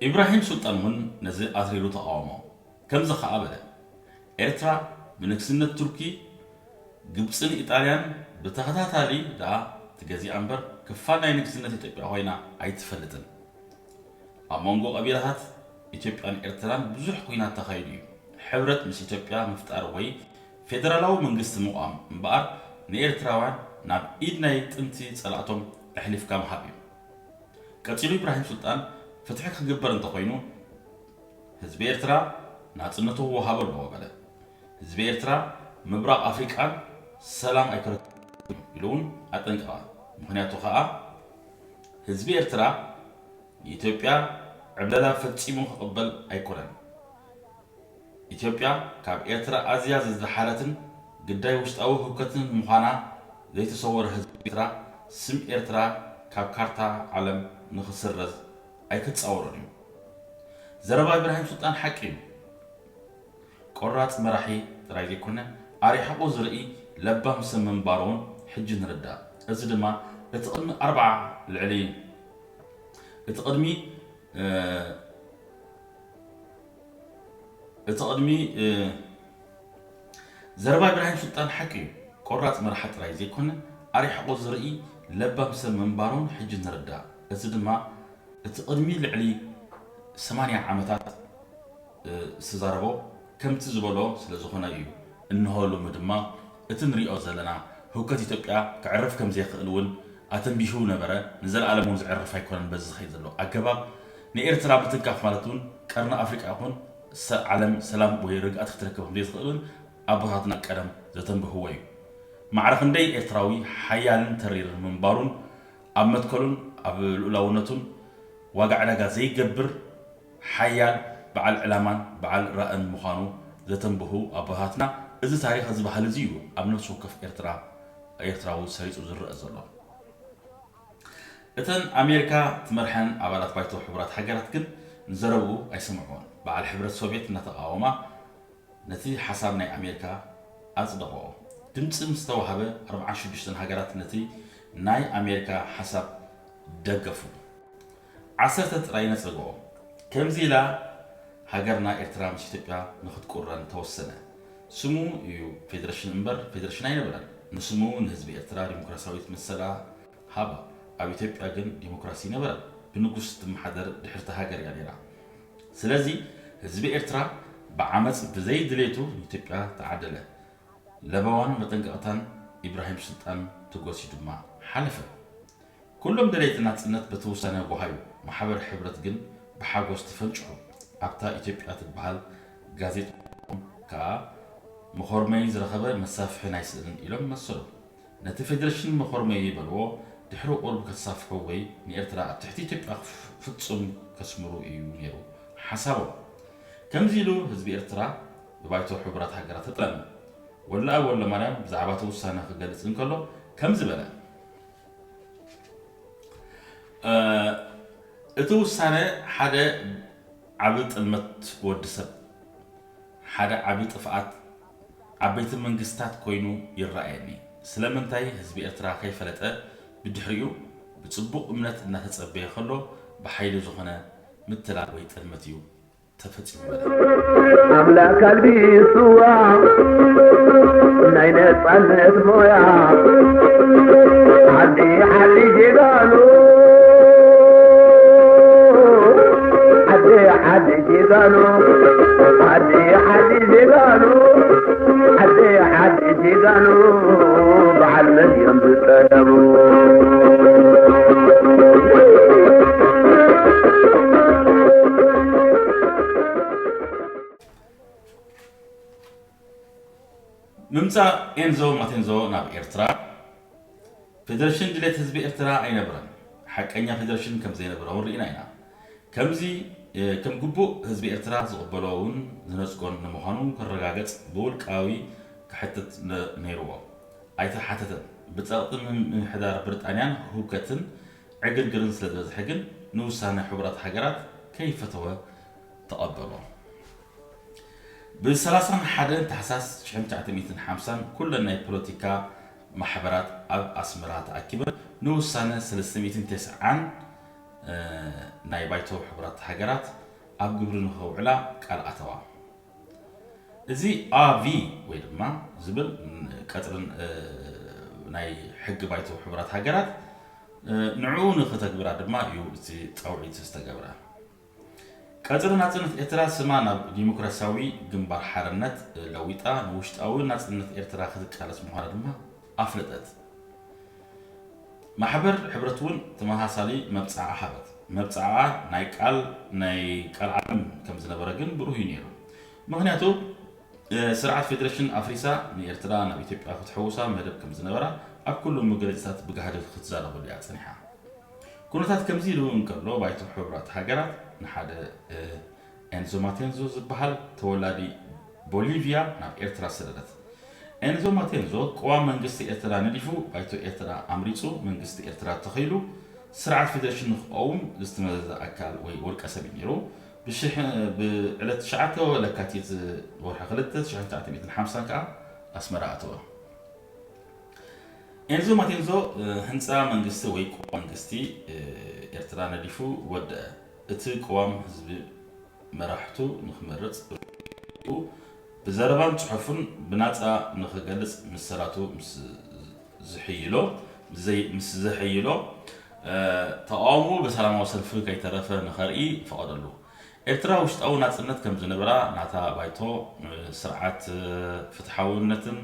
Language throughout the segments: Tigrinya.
ኢብራሂም ሱልጣን እውን ነዚ ኣትሪሩ ተቓወሞ። ከምዚ ኸኣ በለ፣ ኤርትራ ብንግስነት ቱርኪ፣ ግብጽን ኢጣልያን ብተኸታታሊ ደኣ ትገዚኣ እምበር ክፋል ናይ ንግስነት ኢትዮጵያ ኮይና ኣይትፈልጥን። ኣብ መንጎ ቀቢላታት ኢትዮጵያን ኤርትራን ብዙሕ ኲናት ተኻይዱ እዩ። ሕብረት ምስ ኢትዮጵያ ምፍጣር ወይ ፌደራላዊ መንግስቲ ምቋም እምበኣር ንኤርትራውያን ናብ ኢድ ናይ ጥንቲ ጸላእቶም ኣሕሊፍካ ምሃብ እዩ። ቀጺሉ ኢብራሂም ሱልጣን ፍትሒ ክግበር እንተኾይኑ ህዝቢ ኤርትራ ናጽነቱ ክወሃቦ ኣለዎ በለ። ህዝቢ ኤርትራ ምብራቕ ኣፍሪቃን ሰላም ኣይክረክብን ኢሉ እውን ኣጠንቀቐ። ምኽንያቱ ከኣ ህዝቢ ኤርትራ ንኢትዮጵያ ዕብለላ ፈጺሙ ክቕበል ኣይኮነን። ኢትዮጵያ ካብ ኤርትራ ኣዝያ ዝደሓረትን ግዳይ ውሽጣዊ ህውከትን ምዃና ዘይተሰወረ ህዝቢ ኤርትራ ስም ኤርትራ ካብ ካርታ ዓለም ንኽስረዝ ኣይክጻወሮን እዩ። ዘረባ ኢብራሂም ሱልጣን ሓቂ እዩ። ቆራጽ መራሒ ጥራይ ዘይኮነ ኣሪሕቑ ዝርኢ ለባም ሰብ ምንባሩ እውን ሕጂ ንርዳእ። እዚ ድማ እቲ ቅድሚ ኣርብዓ ልዕሊ እቲ ቅድሚ እቲ ቅድሚ ዘረባ ኢብራሂም ሱልጣን ሓቂ እዩ። ቆራጽ መራሒ ጥራይ ዘይኮነ ኣሪሕቑ ዝርኢ ለባም ሰብ ምንባሩን ሕጂ ንርዳእ። እዚ ድማ እቲ ቅድሚ ልዕሊ ሰማንያ ዓመታት ዝተዛረቦ ከምቲ ዝበሎ ስለ ዝኾነ እዩ። እንሆ ሎሚ ድማ እቲ ንሪኦ ዘለና ህውከት ኢትዮጵያ ክዕርፍ ከም ዘይኽእል እውን ኣተንቢሁ ነበረ። ንዘለኣለም እውን ዝዕርፍ ኣይኮነን። በዚ ዝኸይድ ዘሎ ኣገባብ ንኤርትራ ምትንካፍ ማለት እውን ቀርኒ ኣፍሪቃ ይኹን ዓለም ሰላም ወይ ርግኣት ክትረክብ ከም ዘይትኽእል እውን ኣቦታትና ቀደም ዘተንብህዎ እዩ። ማዕረ ክንደይ ኤርትራዊ ሓያልን ተሪርን ምንባሩን ኣብ መትከሉን ኣብ ልኡላውነቱን ዋጋ ዕዳጋ ዘይገብር ሓያል በዓል ዕላማን በዓል ራእን ምዃኑ ዘተንብሁ ኣቦታትና፣ እዚ ታሪኽ እዚ ባህሊ እዚ እዩ ኣብ ነፍሲ ወከፍ ኤርትራ ኤርትራዊ ሰሪጹ ዝረአ ዘሎ። እተን ኣሜሪካ ትመርሐን ኣባላት ባይቶ ሕቡራት ሃገራት ግን ንዘረብኡ ኣይሰምዕዎን። በዓል ሕብረት ሶቭየት እናተቓወማ ነቲ ሓሳብ ናይ ኣሜሪካ ኣጽደቐኦ። ድምጺ ምስ ተዋህበ ኣርብዓን ሽዱሽተን ሃገራት ነቲ ናይ ኣሜሪካ ሓሳብ ደገፉ። ዓሰርተ ጥራይ ነጸግኦ። ከምዚ ኢላ ሃገርና ኤርትራ ምስ ኢትዮጵያ ንኽትቁረን ተወሰነ። ስሙ እዩ ፌደረሽን እምበር ፌደረሽን ኣይነበረን። ንስሙ ንህዝቢ ኤርትራ ዲሞክራሲያዊት መሰላ ሃባ። ኣብ ኢትዮጵያ ግን ዲሞክራሲ ነበረ። ብንጉስ ትመሓደር ድሕርቲ ሃገር እያ ነይራ። ስለዚ ህዝቢ ኤርትራ ብዓመጽ ብዘይ ድሌቱ ንኢትዮጵያ ተዓደለ። ለበዋን መጠንቀቕታን ኢብራሂም ሱልጣን ተጎሲ ድማ ሓለፈ። ኩሎም ደለይቲ ናጽነት በቲ ውሳነ ጎሃዩ። ማሕበር ሕብረት ግን ብሓጎስ ተፈንጭሑ። ኣብታ ኢትዮጵያ ትበሃል ጋዜጣ ከኣ መኾርመይ ዝረኸበ መሳፍሒ ናይ ስእልን ኢሎም መሰሉ። ነቲ ፌደረሽን መኾርመይ ይበልዎ፣ ድሕሪ ቁሩብ ከሳፍሑ ወይ ንኤርትራ ኣብ ትሕቲ ኢትዮጵያ ፍጹም ከስምሩ እዩ ነይሩ ሓሳቦም። ከምዚ ኢሉ ህዝቢ ኤርትራ ብባይቶ ሕቡራት ሃገራት ተጠለመ። ወላ ኣብ ወልደማርያም ብዛዕባ እቲ ውሳነ ክገልጽ እንከሎ ከምዚ በለ። እቲ ውሳነ ሓደ ዓቢ ጥልመት ወዲ ሰብ፣ ሓደ ዓቢ ጥፍኣት ዓበይቲ መንግስታት ኮይኑ ይረኣየኒ። ስለምንታይ ህዝቢ ኤርትራ ከይፈለጠ ብድሕሪኡ ብጽቡቕ እምነት እናተጸበየ ከሎ ብሓይሊ ዝኾነ ምትላል ወይ ጥልመት እዩ ተፈጺሙ በለ። ኣምላኽ ኣልቢስዋ ናይ ነጻነት ሞያ ዓዲ ዓዲ ጀጋኑ ዓዲ ዓዲ ጀጋኑ ዓዲ ዓዲ ጀጋኑ ዓዲ ዓዲ ጀጋኑ በዓል መን እዮም ዝጠለሙ? ምምጻእ ኤንዞ ማቴንዞ ናብ ኤርትራ፣ ፌደረሽን ድሌት ህዝቢ ኤርትራ ኣይነበረን። ሓቀኛ ፌደረሽን ከም ዘይነበረ እውን ርኢና ኢና። ከምዚ፣ እ፣ ከም ግቡእ ህዝቢ ኤርትራ ዝቕበሎ እውን ዝነጽጎን ንምዃኑ ክረጋገጽ ብውልቃዊ ክሕተት ነ-፣ ነይርዎ። ኣይተሓተተን። ብጸቕጢ ምምሕዳር ብሪጣንያን ህውከትን ዕግርግርን ስለ ዝበዝሐ ግን ንውሳነ ሕቡራት ሃገራት ከይፈተወ ተቐበሎ። ብ ሰላሳን ሓደን ታሕሳስ ሽሕን ትሽዓተ ሚእትን ሓምሳን ኩለን ናይ ፖለቲካ ማሕበራት ኣብ ኣስመራ ተኣኪበን ንውሳነ ሰለስተ ሚእትን ተስዓን ናይ ባይቶ ሕቡራት ሃገራት ኣብ ግብሪ ንኸውዕላ ቃል ኣተዋ። እዚ ኣቪ ወይ ድማ ዝብል ቀጽርን ናይ ሕጊ ባይቶ ሕቡራት ሃገራት ንዕኡ ንኽተግብራ ድማ እዩ እቲ ጻውዒት ዝተገብረ። ቀጽሪ ናጽነት ኤርትራ ስማ ናብ ዲሞክራሲያዊ ግንባር ሓርነት ለዊጣ ንውሽጣዊ ናጽነት ኤርትራ ክትቃለስ ምዃና ድማ ኣፍለጠት። ማሕበር ሕብረት እውን ተመሳሳሊ መብጽዓ ሃበት። መብጽዓ ናይ ቃል ናይ ቃል ዓለም ከም ዝነበረ ግን ብሩህ እዩ ነይሩ። ምክንያቱ ስርዓት ፌደሬሽን ኣፍሪሳ ንኤርትራ ናብ ኢትዮጵያ ክትሕውሳ መደብ ከም ዝነበራ ኣብ ኩሉ መግለጺታት ብጋህዲ ክትዛረበሉ እያ ጸኒሓ። ኩነታት ከምዚ ኢሉ እንከሎ ባይቶ ሕቡራት ሃገራት ንሓደ ኤንዞ ማቴንዞ ዝበሃል ተወላዲ ቦሊቪያ ናብ ኤርትራ ሰደደት። ኤንዞ ማቴንዞ ቅዋም መንግስቲ ኤርትራ ነዲፉ ባይቶ ኤርትራ ኣምሪጹ መንግስቲ ኤርትራ ተኸይሉ ስርዓት ፌደሬሽን ንክቐውም ዝተመዘዘ ኣካል ወይ ውልቀ ሰብ እዩ ነይሩ። ብዕለት ትሽዓተ ለካቲት ወርሒ ክልተ ሺሕ ትሽዓተ ሚእትን ሓምሳን ከዓ ኣስመራ ኣተወ። ኤንዞ ማቴንዞ ህንፃ መንግስቲ ወይ ቅዋም መንግስቲ ኤርትራ ነዲፉ ወደአ። እቲ ቅዋም ህዝቢ መራሕቱ ንክመርፅ ብዘረባን ፅሑፍን ብናፃ ንክገልፅ መሰላቱ ምስ ዝሕይሎ ተቃውሞ ብሰላማዊ ሰልፊ ከይተረፈ ንኸርኢ ፈቐደሉ። ኤርትራ ውሽጣዊ ናፅነት ከም ዝነበራ ናታ ባይቶ ስርዓት ፍትሓውነትን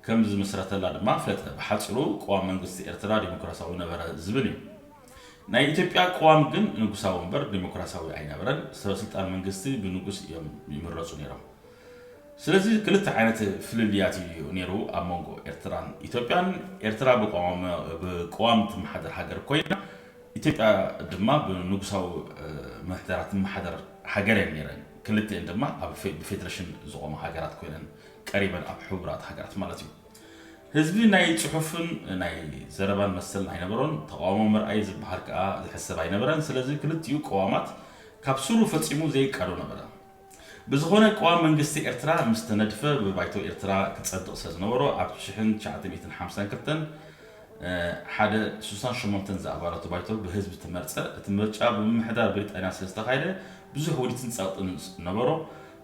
ከም ዝምስረተላ ድማ ኣፍለጠ። ብሓፂሩ ቅዋም መንግስቲ ኤርትራ ዲሞክራሲያዊ ነበረ ዝብል እዩ። ናይ ኢትዮጵያ ቅዋም ግን ንጉሳዊ እምበር ዲሞክራሲያዊ ኣይነበረን። ሰበ ስልጣን መንግስቲ ብንጉስ እዮም ይምረፁ ነይሮም። ስለዚ ክልተ ዓይነት ፍልልያት እዩ ነይሩ ኣብ መንጎ ኤርትራን ኢትዮጵያን። ኤርትራ ብቅዋም ትመሓደር ሃገር ኮይና ኢትዮጵያ ድማ ብንጉሳዊ ምሕደራ ትመሓደር ሃገር እየን ነይረን። ክልቲኤን ድማ ብፌደሬሽን ዝቆማ ሃገራት ኮይነን ቀሪበን ኣብ ሕቡራት ሃገራት ማለት እዩ። ህዝቢ ናይ ፅሑፍን ናይ ዘረባን መሰል ኣይነበሮን። ተቃውሞ ምርኣይ ዝበሃል ከዓ ዝሕሰብ ኣይነበረን። ስለዚ ክልቲኡ ቅዋማት ካብ ስሩ ፈፂሙ ዘይቃዶ ነበረ። ብዝኾነ ቅዋም መንግስቲ ኤርትራ ምስ ተነድፈ ብባይቶ ኤርትራ ክጸድቕ ስለ ዝነበሮ ኣብ ሽሕን ትሽዓተ ሚእትን ሓምሳን ክልተን ሓደ ስሳን ሸሞንተን ዝኣባላቱ ባይቶ ብህዝቢ ተመርጸ። እቲ ምርጫ ብምምሕዳር ብሪጣንያ ስለ ዝተኻየደ ብዙሕ ውዲትን ጸቕጥን ነበሮ።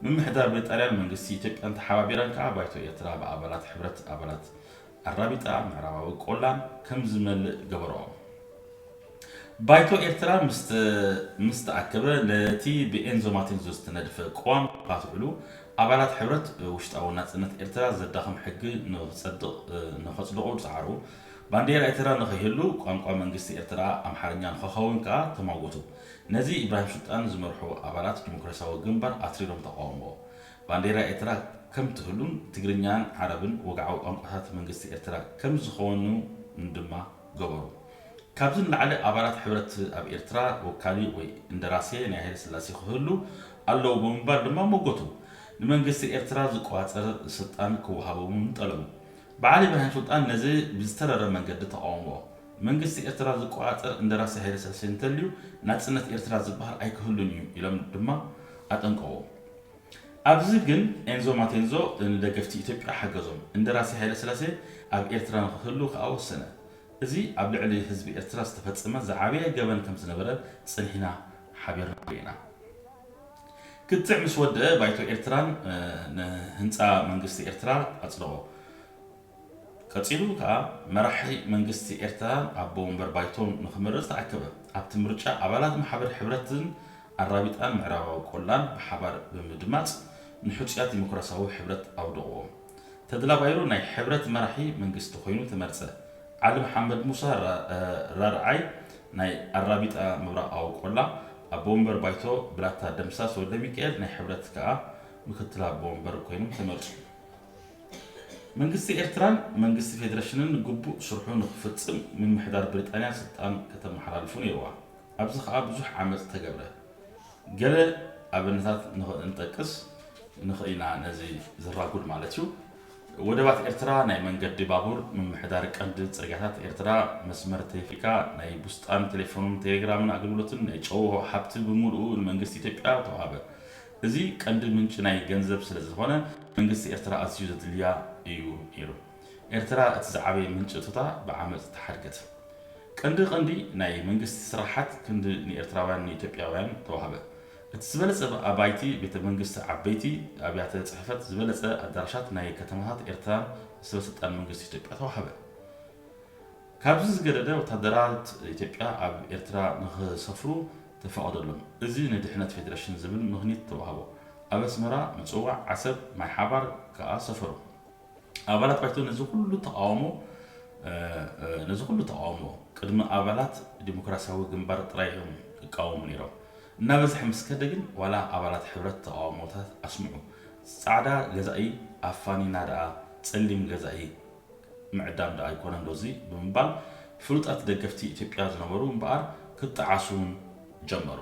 ምምሕዳር ብሪጣንያን መንግስቲ ኢትዮጵያን ተሓባቢረን ከኣ ባይቶ ኤርትራ ብኣባላት ሕብረት ኣባላት ኣራቢጣ ምዕራባዊ ቆላን ከም ዝመልእ ገበርኦ። ባይቶ ኤርትራ ምስ ተኣከበ ነቲ ብኤንዞ ማቴንዞ ዝተነድፈ ቅዋም ክካትዕሉ ኣባላት ሕብረት ውሽጣዊ ናጽነት ኤርትራ ዘዳኽም ሕጊ ንክጸድቕ ንኸጽድቑ ጸዓሩ። ባንዴራ ኤርትራ ንኸይህሉ ቋንቋ መንግስቲ ኤርትራ ኣምሓርኛ ንኸኸውን ከኣ ተማጎቱ። ነዚ ኢብራሂም ሱልጣን ዝመርሑ ኣባላት ዲሞክራሲያዊ ግንባር ኣትሪሮም ተቃወምዎ። ባንዴራ ኤርትራ ከም ትህሉን ትግርኛን ዓረብን ወግዓዊ ቋንቋታት መንግስቲ ኤርትራ ከም ዝኾኑ ድማ ገበሩ። ካብዚ ንላዕሊ ኣባላት ሕብረት ኣብ ኤርትራ ወካሊ ወይ እንደራሴ ናይ ሃይለስላሴ ክህሉ ኣለዎ ብምባል ድማ ሞገቱ። ንመንግስቲ ኤርትራ ዝቆጻጸር ስልጣን ክወሃቦም እውን ጠለቡ። በዓል ኢብራሂም ሱልጣን ነዚ ብዝተረረ መንገዲ ተቃወምዎ። መንግስቲ ኤርትራ ዝቆጻጸር እንደራሴ ሃይለስላሴ እንተልዩ ናጽነት ኤርትራ ዝበሃል ኣይክህሉን እዩ ኢሎም ድማ ኣጠንቀዎ። ኣብዚ ግን ኤንዞ ማቴንዞ ንደገፍቲ ኢትዮጵያ ሓገዞም። እንደራሴ ሃይለስላሴ ኣብ ኤርትራ ንክህሉ ከኣ ወሰነ። እዚ ኣብ ልዕሊ ህዝቢ ኤርትራ ዝተፈጸመ ዝዓበየ ገበን ከም ዝነበረ ጸኒሕና ሓቢርና ርኢና። ክትዕ ምስ ወደአ ባይቶ ኤርትራን ንህንጻ መንግስቲ ኤርትራ ኣጽደቖ። ቀጺሉ ከኣ መራሒ መንግስቲ ኤርትራን ኣቦ ወንበር ባይቶን ንክመርጽ ተኣከበ። ኣብቲ ምርጫ ኣባላት ማሕበር ሕብረትን ኣራቢጣን ምዕራባዊ ቆላን ብሓባር ብምድማጽ ንሕጹያት ዲሞክራሲያዊ ሕብረት ኣውደቕዎም። ተድላ ባይሩ ናይ ሕብረት መራሒ መንግስቲ ኮይኑ ተመርጸ። ዓሊ መሓመድ ሙሳ ራርዓይ ናይ ኣራቢጣ ምብራቓዊ ቆላ ኣቦ ወንበር ባይቶ፣ ብላታ ደምሳስ ወልደሚካኤል ናይ ሕብረት ከኣ ምክትል ኣቦ ወንበር ኮይኖም ተመርጹ። መንግስቲ ኤርትራን መንግስቲ ፌደሬሽንን ግቡእ ስርሑ ንክፍጽም ምምሕዳር ብሪጣንያ ስልጣን ከተመሓላልፉ ነይርዋ። ኣብዚ ከኣ ብዙሕ ዓመጽ ተገብረ። ገለ ኣብነታት ንጠቅስ ንኽእል ኢና ነዚ ዘራጉድ ማለት እዩ። ወደባት ኤርትራ፣ ናይ መንገዲ ባቡር፣ ምምሕዳር ቀንዲ ጽርግያታት ኤርትራ፣ መስመር ቴሌፍሪካ፣ ናይ ቡስጣን ቴሌፎንን ቴሌግራምን ኣገልግሎትን ናይ ጨው ሃብቲ ብምሉኡ ንመንግስቲ ኢትዮጵያ ተዋህበ። እዚ ቀንዲ ምንጪ ናይ ገንዘብ ስለ ዝኾነ መንግስቲ ኤርትራ ኣዝዩ ዘድልያ እዩ ነይሩ። ኤርትራ እቲ ዝዓበየ ምንጪ እቶታ ብዓመጽ ተሓድገት። ቀንዲ ቀንዲ ናይ መንግስቲ ስራሓት ክንዲ ንኤርትራውያን ንኢትዮጵያውያን ተዋህበ። እቲ ዝበለጸ ኣባይቲ ቤተ መንግስቲ፣ ዓበይቲ ኣብያተ ጽሕፈት፣ ዝበለጸ ኣዳራሻት፣ ናይ ከተማታት ኤርትራን ሰበ ስልጣን መንግስቲ ኢትዮጵያ ተዋህበ። ካብዚ ዝገደደ፣ ወታደራት ኢትዮጵያ ኣብ ኤርትራ ንኽሰፍሩ ተፈቐደሎም። እዚ ንድሕነት ፌደሬሽን ዝብል ምኽኒት ተዋህቦ። ኣብ ኣስመራ፣ ምጽዋዕ፣ ዓሰብ፣ ማይ ሓባር ከኣ ሰፈሩ። ኣባላት ባይቶ ነዚ ኩሉ ተቓውሞ ነዚ ኩሉ ተቓውሞ ቅድሚ ኣባላት ዲሞክራሲያዊ ግንባር ጥራይ እዮም ይቃወሙ ነይሮም። እናበዝሐ ምስ ከደ ግን ዋላ ኣባላት ሕብረት ተቓውሞታት ኣስምዑ። ጻዕዳ ገዛኢ ኣፋኒና ደኣ ጸሊም ገዛኢ ምዕዳም ደኣ ኣይኮነን ዶ እዚ ብምባል ፍሉጣት ደገፍቲ ኢትዮጵያ ዝነበሩ እምበኣር ክጠዓሱ እውን ጀመሩ።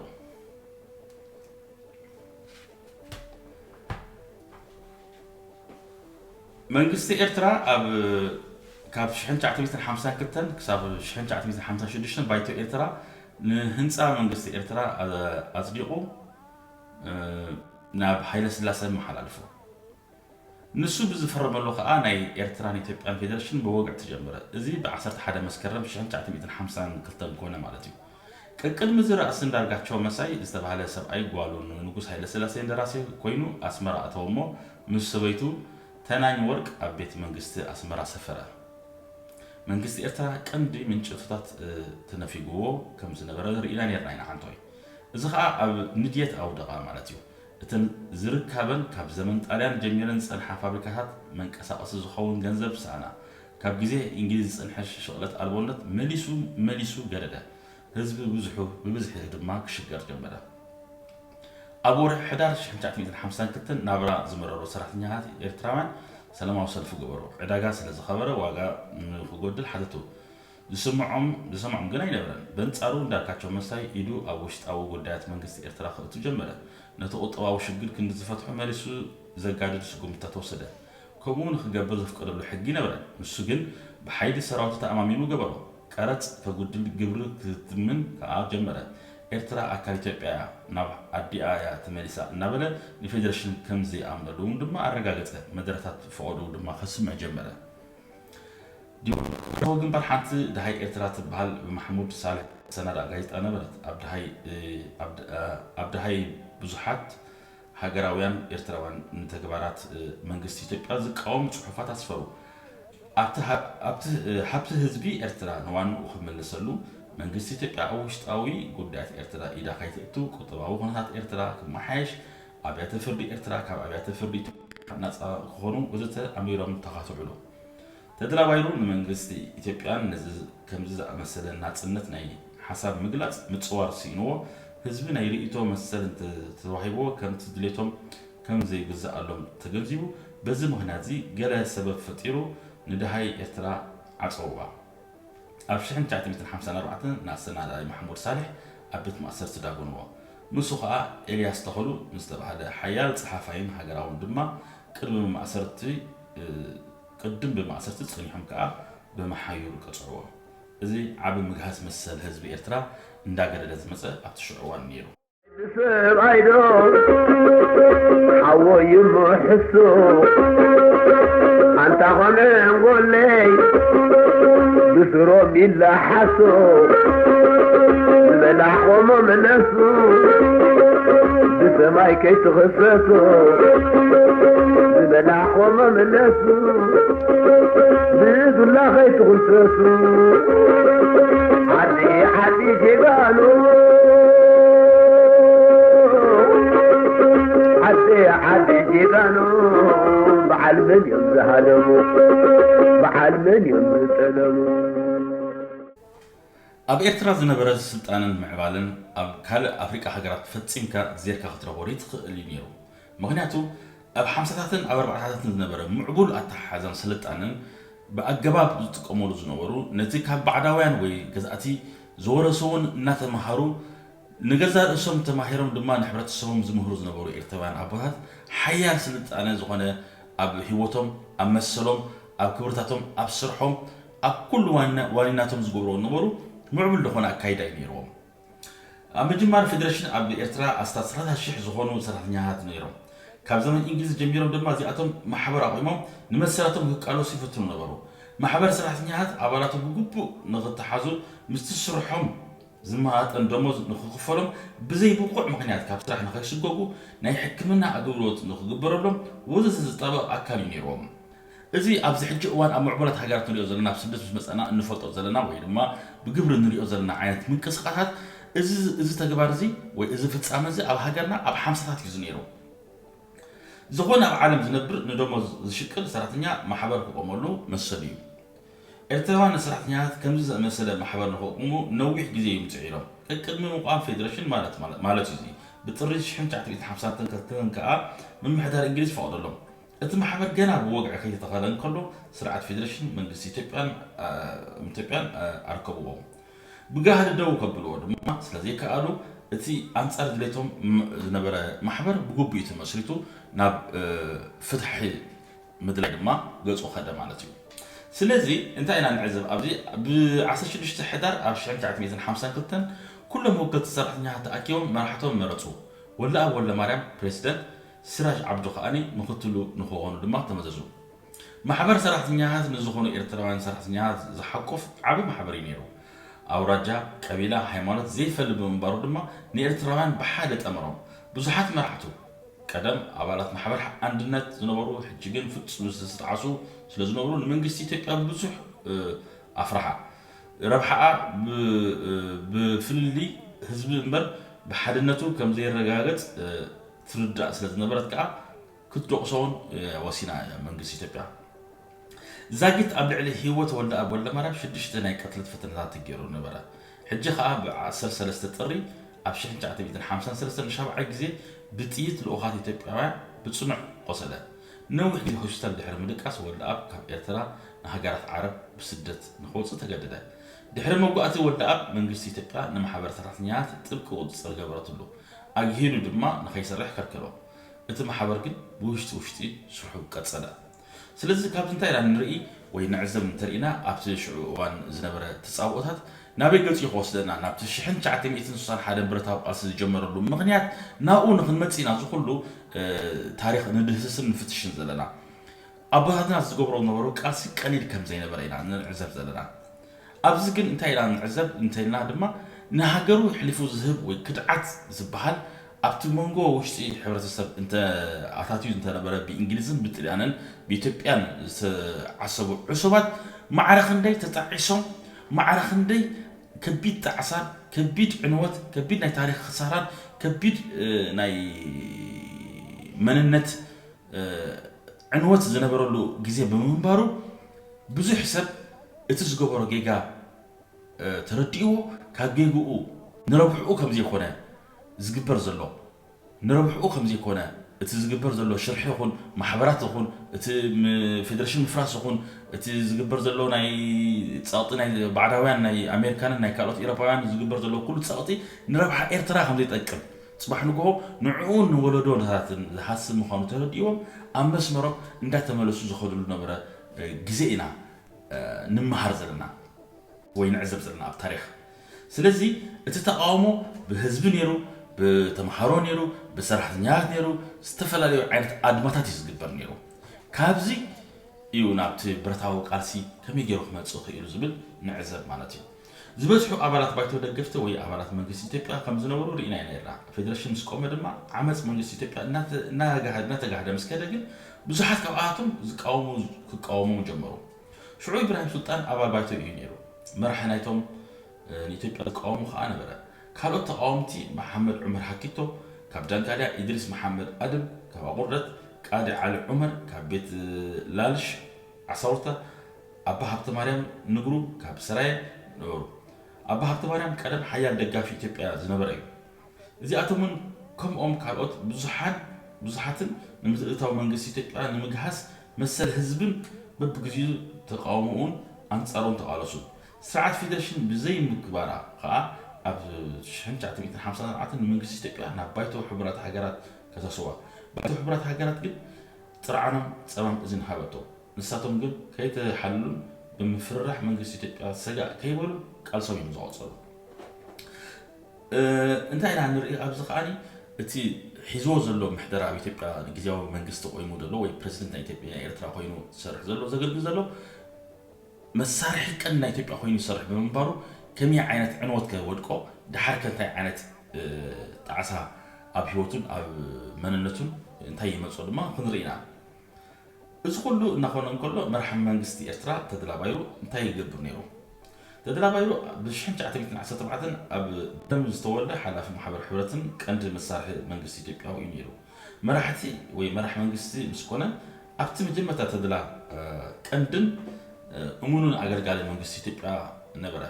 መንግስቲ ኤርትራ ኣብ ካብ ሽሕን ትሽዓተ ሚእትን ሓምሳን ክልተን ክሳብ ሽሕን ትሽዓተ ሚእትን ሓምሳን ሽዱሽተን ባይቶ ኤርትራ ንህንጻ መንግስቲ ኤርትራ ኣጽዲቑ ናብ ሃይለ ስላሰ መሓላልፎ። ንሱ ብዝፈረመሉ ከኣ ናይ ኤርትራን ኢትዮጵያን ፌደሬሽን ብወግዒ ተጀመረ። እዚ ብ ዓሰርተ ሓደ መስከረም ሽሕን ትሽዓተ ሚእትን ሓምሳን ክልተን ኮነ ማለት እዩ። ቀቅድሚ እዚ ራእሲ እንዳርጋቸው መሳይ ዝተባህለ ሰብኣይ ጓሉ ንንጉስ ሃይለስላሴ እንደራሴ ኮይኑ ኣስመራ ኣተወ እሞ ምስ ሰበይቱ ተናኝ ወርቅ ኣብ ቤት መንግስቲ ኣስመራ ሰፈረ። መንግስቲ ኤርትራ ቀንዲ ምንጭፍታት ተነፊግዎ ከም ዝነበረ ርኢና ነርና ኢና ሓንቶይ። እዚ ኸኣ ኣብ ንድየት ኣውደቓ ማለት እዩ። እተን ዝርካበን ካብ ዘመን ጣልያን ጀሚረን ዝጸንሓ ፋብሪካታት መንቀሳቐሲ ዝኸውን ገንዘብ ሰኣና። ካብ ግዜ እንግሊዝ ዝጸንሐ ሽቕለት ኣልቦነት መሊሱ መሊሱ ገደደ። ህዝቢ ብዙሑ ብብዝሒ ድማ ክሽገር ጀመረ። ኣብ ወርሒ ሕዳር ሽሕን ትሽዓተ ሚእትን ሓምሳን ክልተን ናብራ ዝመረሩ ሰራሕተኛታት ኤርትራውያን ሰላማዊ ሰልፊ ገበሩ። ዕዳጋ ስለ ዝኸበረ ዋጋ ንኽጎድል ሓተቱ። ዝስምዖም ዝሰምዖም ግን ኣይነበረን። በንጻሩ እንዳርካቸው መሳይ ኢዱ ኣብ ውሽጣዊ ጉዳያት መንግስቲ ኤርትራ ከእቱ ጀመረ። ነቲ ቁጠባዊ ሽግር ክንዲ ዝፈትሖ መሊሱ ዘጋድድ ስጉምትታት ወሰደ። ከምኡ ንኽገብር ዘፍቀደሉ ሕጊ ነበረ። ንሱ ግን ብሓይሊ ሰራዊቱ ተኣማሚኑ ገበሮ። ቀረጽ ከጉድል ግብሪ ክትምን ከኣ ጀመረ። ኤርትራ ኣካል ኢትዮጵያ እያ፣ ናብ ኣዲኣ እያ ተመሊሳ እናበለ ንፌደሬሽን ከም ዘይኣምነሉ እውን ድማ ኣረጋገጸ። መደረታት ፈቐድኡ ድማ ከስምዕ ጀመረ። ዲሞክራሲያዊ ግንባር ሓንቲ ደሃይ ኤርትራ ትበሃል ብማሕሙድ ሳልሕ ትሰናዳእ ጋዜጣ ነበረት። ኣብ ደሃይ ኣብ ደሃይ ብዙሓት ሃገራውያን ኤርትራውያን ንተግባራት መንግስቲ ኢትዮጵያ ዝቃወሙ ጽሑፋት ኣስፈሩ። ኣብቲ ሃብቲ ህዝቢ ኤርትራ ንዋንኡ ክምለሰሉ መንግስቲ ኢትዮጵያ ኣብ ውሽጣዊ ጉዳያት ኤርትራ ኢዳ ከይተእቱ፣ ቁጠባዊ ኩነታት ኤርትራ ክመሓየሽ፣ ኣብያተ ፍርዲ ኤርትራ ካብ ኣብያተ ፍርዲ ኢትዮጵያ ናጻ ክኾኑ ወዘተ ኣሚሮም ተኻትዑሉ። ተድላ ባይሩ ንመንግስቲ ኢትዮጵያን ነዚ ከምዚ ዝኣመሰለ ናጽነት ናይ ሓሳብ ምግላጽ ምጽዋር ስኢንዎ፣ ህዝቢ ናይ ርእይቶ መሰል እንተተዋሂብዎ ከምቲ ድሌቶም ከም ዘይግዝኣሎም ተገንዚቡ፣ በዚ ምኽንያት እዚ ገለ ሰበብ ፈጢሩ ንደሃይ ኤርትራ ዓጸውዋ። ኣብ ሽሕን ትሽዓተ ሚእትን ሓምሳን ኣርባዕተን ንኣሰናዳኢ ማሕሙድ ሳልሕ ኣብ ቤት ማእሰርቲ ዳጎንዎ። ንሱ ኸኣ ኤልያስ ተኽሉ ንዝተባህለ ሓያል ጸሓፋይን ሃገራውን ድማ ቅድሚ ማእሰርቲ ቅድም ብማእሰርቲ ጸኒሖም ከኣ ብመሓዩር ቀጽዕዎ። እዚ ዓቢ ምግሃስ መሰል ህዝቢ ኤርትራ እንዳገደደ ዝመጸ ኣብቲ ሽዑ እዋን ነይሩ። ሰብኣይ ዶ ሓወይ እሞ ሕሱ ኣንታ ኾነ ጎለይ ብስሮም ይላሓሱ ዝበላሕኮሞ መለሱ ብሰማይ ከይትኸሰሱ ዝበላሕኮሞ መለሱ ብዱላ ከይትኹሰሱ ዓዲ ዓዲ ጀጋኑ ዓዲ ዓዲ ጀጋኑ በዓል መን እዮም ዝሃለሙ በዓል መን እዮም ዝጠለሙ። ኣብ ኤርትራ ዝነበረ ስልጣንን ምዕባለን ኣብ ካልእ ኣፍሪቃ ሃገራት ፈጺምካ ዜርካ ክትረኽቦ ዘይትኽእል እዩ ነይሩ። ምኽንያቱ ኣብ ሓምሳታትን ኣብ ኣርባዕታታትን ዝነበረ ምዕቡል ኣተሓሕዛን ስልጣነን ብኣገባብ ዝጥቀመሉ ዝነበሩ ነቲ ካብ ባዕዳውያን ወይ ገዛእቲ ዝወረስዎን እናተማሃሩ ንገዛእ ርእሶም ተማሂሮም ድማ ንሕብረተሰቦም ዝምህሩ ዝነበሩ ኤርትራውያን ኣቦታት ሓያል ስልጣነ ዝኾነ ኣብ ህይወቶም፣ ኣብ መሰሎም፣ ኣብ ክብርታቶም፣ ኣብ ስርሖም፣ ኣብ ኩሉ ዋኒናቶም ዝገብርዎ ዝነበሩ ምዕቡል ዝኾነ ኣካይዳ እዩ ነይርዎም። ኣብ ምጅማር ፌደሬሽን ኣብ ኤርትራ ኣስታት ሰላሳ ሽሕ ዝኾኑ ሰራሕተኛታት ነይሮም። ካብ ዘመን እንግሊዝ ጀሚሮም ድማ እዚኣቶም ማሕበር ኣቑሞም ንመሰላቶም ክቃለሱ ይፍትኑ ነበሩ። ማሕበር ሰራሕተኛታት ኣባላቱ ብግቡእ ንኽተሓዙ፣ ምስቲ ስርሖም ዝመጣጠን ደሞዝ ንኽኽፈሎም፣ ብዘይ ብቑዕ ምኽንያት ካብ ስራሕ ንኸይስጎጉ፣ ናይ ሕክምና ኣገልግሎት ንኽግበረሎም ወዘተ ዝጣበቕ ኣካል እዩ ነይርዎም። እዚ ኣብዚ ሕጂ እዋን ኣብ ምዕቡላት ሃገራት ንሪኦ ዘለና፣ ኣብ ስደት ምስ መጸና እንፈልጦ ዘለና ወይ ድማ ብግብሪ ንሪኦ ዘለና ዓይነት ምንቅስቓሳት፣ እዚ፣ እዚ ተግባር እዚ ወይ እዚ ፍጻመ እዚ ኣብ ሃገርና ኣብ ሓምሳታት እዩ ነይሩ። ዝኾነ ኣብ ዓለም ዝነብር ንደሞዝ ዝሽቅል ሰራሕተኛ ማሕበር ክቆመሉ መሰሉ እዩ። ኤርትራውያን ንሰራሕተኛታት ከምዚ ዝኣመሰለ ማሕበር ንኸቁሙ ነዊሕ ግዜ እዮም ጽዒሮም። ቀቅድሚ ምቋም ፌደሬሽን ማለት፣ ማለት፣ ማለት እዩ። እዚ ብጥሪ ሽሕን ትሽዓተ ሚእትን ሓምሳን ከልተን ከኣ ምምሕዳር እንግሊዝ ፈቐደሎም። እቲ ማሕበር ገና ብወግዒ ከይተተኸለ እንከሎ፣ ስርዓት ፌደሬሽን መንግስቲ ኢትዮጵያን፣ አ፣ ኢትዮጵያን፣ አ፣ ኣርከብዎም። ብጋህዲ ደው ከብልዎ ድማ ስለ ዘይከኣሉ፣ እቲ ኣንጻር ድሌቶም ም-፣ ዝነበረ ማሕበር ብግቡእ ተመስሪቱ ናብ፣ እ፣ ፍትሒ ምድላይ ድማ ገጹ ከደ ማለት እዩ። ስለዚ እንታይ ኢና ንዕዘብ? ኣብዚ ብ ዓሰርተ ሽዱሽተ ሕዳር ኣብ ሽሕን ትሽዓተ ሚእትን ሓምሳን ክልተን ኩሎም ወከልቲ ሰራሕተኛታት ተኣኪቦም መራሕቶም መረጹ። ወልደኣብ ወልደማርያም ፕሬዚደንት፣ ሲራጅ ዓብዱ ከኣኒ ምኽትሉ ንክኾኑ ድማ ተመዘዙ። ማሕበር ሰራሕተኛታት ንዝኾኑ ኤርትራውያን ሰራሕተኛታት ዝሓቁፍ ዓቢ ማሕበር እዩ ነይሩ። ኣውራጃ፣ ቀቢላ፣ ሃይማኖት ዘይፈሊ ብምንባሩ ድማ ንኤርትራውያን ብሓደ ጠመሮም። ብዙሓት መራሕቱ ቀደም ኣባላት ማሕበር ኣንድነት ዝነበሩ፣ ሕጂ ግን ፍጹም ዝተጣዕሱ ስለ ዝነበሩ፣ ንመንግስቲ ኢትዮጵያ ብዙሕ፣ እ፣ ኣፍርሓ። ረብሓኣ ብ-፣ እ፣ ብፍልልይ ህዝቢ እምበር ብሓድነቱ ከም ዘየረጋገጽ፣ እ፣ ትርዳእ ስለ ዝነበረት ከኣ ክትደቑሶ እውን፣ እ፣ ወሲና እያ መንግስቲ ኢትዮጵያ። ዛጊት ኣብ ልዕሊ ህይወት ወልደኣብ ወልደማርያም ሽዱሽተ ናይ ቅትለት ፈተነታት ተገይሩ ነበረ። ሕጂ ከኣ ብ ዓሰርተ ሰለስተ ጥሪ ኣብ ሽሕን ትሽዓተ ሚእትን ሓምሳን ሰለስተን ንሻብዓይ ግዜ ብጥይት ልኡኻት ኢትዮጵያውያን ብጽኑዕ ቆሰለ። ነዊሕ ግዜ ሆስፒታል ድሕሪ ምድቃስ ወልደኣብ ካብ ኤርትራ ንሃገራት ዓረብ ብስደት ንኽወጽእ ተገደደ። ድሕሪ መጓእቲ ወልደኣብ መንግስቲ ኢትዮጵያ ንማሕበር ሰራሕተኛታት ጥብቂ ቁጽጽር ገበረትሉ። ኣግሂዱ ድማ ንኸይሰርሕ ከልከሎ። እቲ ማሕበር ግን ብውሽጢ ውሽጢ ስርሑ ቀጸለ። ስለዚ ካብዚ እንታይ ኢና ንርኢ ወይ ንዕዘብ እንተርኢና፣ ኣብቲ ሽዑ እዋን ዝነበረ ተጻብኦታት ናበይ ገጺ ክወስደና፣ ናብቲ ሽሕን ትሽዓተ ሚእትን ስሳን ሓደን ብረታዊ ቃልሲ ዝጀመረሉ ምኽንያት ናብኡ ንኽንመጽእ ኢና። እዚ ኩሉ፣ እ፣ ታሪኽ ንድህስስን ንፍትሽን ዘለና። ኣቦታትና ዝገብሮ ዝነበሩ ቃልሲ ቀሊል ከም ዘይነበረ ኢና ንዕዘብ ዘለና። ኣብዚ ግን እንታይ ኢና ንዕዘብ እንተኢልና ድማ፣ ንሃገሩ ኣሕሊፉ ዝህብ ወይ ክድዓት ዝበሃል ኣብቲ መንጎ ውሽጢ ሕብረተሰብ እንተ ኣታትዩ እንተነበረ፣ ብእንግሊዝን ብጥልያንን ብኢትዮጵያን ዝተዓሰቡ ዕሱባት ማዕረ ክንደይ ተጣዒሶም፣ ማዕረ ክንደይ ከቢድ ጣዕሳን ከቢድ ዕንወት፣ ከቢድ ናይ ታሪኽ ክሳራን ከቢድ፣ እ፣ ናይ መንነት፣ እ፣ ዕንወት ዝነበረሉ ግዜ ብምንባሩ፣ ብዙሕ ሰብ እቲ ዝገበሮ ጌጋ፣ እ፣ ተረዲእዎ፣ ካብ ጌግኡ ንረብሕኡ ከም ዘይኮነ ዝግበር ዘሎ፣ ንረብሕኡ ከም ዘይኮነ፣ እቲ ዝግበር ዘሎ ሽርሒ ይኹን፣ ማሕበራት ይኹን፣ እቲ ም-፣ ፌደሬሽን ምፍራስ ይኹን፣ እቲ ዝግበር ዘሎ ናይ ጸቕጢ ናይ ባዕዳውያን፣ ናይ ኣሜሪካንን ናይ ካልኦት ኤውሮፓውያን ዝግበር ዘሎ ኩሉ ጸቕጢ ንረብሓ ኤርትራ ከም ዘይጠቅም፣ ጽባሕ ንግሆ ንዕኡን ንወለዶታትን ዝሃስብ ምዃኑ ተረዲእዎም፣ ኣብ መስመሮም እንዳተመለሱ ዝኸድሉ ነበረ፣ እ፣ ግዜ ኢና፣ እ፣ ንምሃር ዘለና ወይ ንዕዘብ ዘለና ኣብ ታሪኽ። ስለዚ እቲ ተቃውሞ ብህዝቢ ነይሩ፣ ብተምሃሮ ነይሩ፣ ብሰራሕተኛታት ነይሩ፣ ዝተፈላለዩ ዓይነት ኣድማታት እዩ ዝግበር ነይሩ። ካብዚ እዩ ናብቲ ብረታዊ ቃልሲ ከመይ ገይሩ ክመጽእ ክኢሉ ዝብል ንዕዘብ ማለት እዩ። ዝበዝሑ ኣባላት ባይቶ ደገፍቲ ወይ ኣባላት መንግስቲ ኢትዮጵያ ከም ዝነበሩ ርኢና ኢና ነይርና። ፌደሬሽን ምስ ቆመ ድማ ዓመጽ መንግስቲ ኢትዮጵያ እናተ-፣ እናጋህ-፣ እናተጋህደ ምስ ከደ ግን ብዙሓት ካብኣቶም ዝቃወሙ፣ ክቃወሙ ጀመሩ። ሽዑ ኢብራሂም ሱልጣን ኣባል ባይቶ እዩ ነይሩ። መራሒ ናይቶም፣ እ፣ ንኢትዮጵያ ዝቃወሙ ከኣ ነበረ። ካልኦት ተቃወምቲ መሓመድ ዑመር ሃኪቶ ካብ ዳንካልያ፣ ኢድሪስ መሓመድ ኣድም ካብ ኣቑርደት፣ ቃዲ ዓሊ ዑመር ካብ ቤት ላልሽ ዓሳውርተ፣ ኣባ ሃብተማርያም ንግሩ ካብ ሰራየ ነበሩ። ኣባ ሃብተማርያም ቀደም ሓያል ደጋፊ ኢትዮጵያ ዝነበረ እዩ። እዚኣቶምን ከምኦም ካልኦት ብዙሓን፣ ብዙሓትን ንምትእትታው መንግስቲ ኢትዮጵያ ንምግሃስ መሰል ህዝብን በብግዚኡ ተቃውሞኡን ኣንጻሩን ተቓለሱ። ስርዓት ፌደሬሽን ብዘይምግባራ ከኣ ኣብ ሽሕን ትሽዓተ ሚእትን ሓምሳን ኣርባዕተን ንመንግስቲ ኢትዮጵያ ናብ ባይቶ ሕቡራት ሃገራት ከሰስዋ። ባይቶ ሕቡራት ሃገራት ግን ጥርዓኖም ጸማም እዝኒ ሃበቶ። ንሳቶም ግን ከይተሓልሉን ብምፍርራሕ መንግስቲ ኢትዮጵያ ሰጋእ ከይበሉ ቃልሶም እዮም ዝቐጸሉ። እ፣ እንታይ ኢና ንርኢ ኣብዚ ከኣኒ፣ እቲ ሒዝዎ ዘሎ ምሕደራ ኣብ ኢትዮጵያ ግዝያዊ መንግስቲ ቆይሙ ዘሎ ወይ ፕረዚደንት ናይ ኢትዮጵያ፣ ናይ ኤርትራ ኮይኑ ዝሰርሕ ዘሎ፣ ዘገልግል ዘሎ፣ መሳርሒ ቀንዲ ናይ ኢትዮጵያ ኮይኑ ይሰርሕ ብምንባሩ ከመይ ዓይነት ዕንወት ከወድቆ፣ ደሓር ከ እንታይ ዓይነት ጣዕሳ ኣብ ህይወቱን ኣብ መንነቱን እንታይ ይመጾ ድማ ክንርኢ ኢና። እዚ ኩሉ እናኾነ እንከሎ መራሒ መንግስቲ ኤርትራ ተድላ ባይሩ እንታይ ይገብር ነይሩ? ተድላ ባይሩ ብ ሽሕን ትሽዓተ ሚእትን ዓሰርተ ኣርባዕተን ኣብ ደም ዝተወልደ ሓላፊ ማሕበር ሕብረትን ቀንዲ መሳርሒ መንግስቲ ኢትዮጵያ እዩ ነይሩ። መራሕቲ ወይ መራሕ መንግስቲ ምስ ኮነ ኣብቲ መጀመርታ ተድላ ቀንድን እሙንን ኣገልጋሊ መንግስቲ ኢትዮጵያ ነበረ።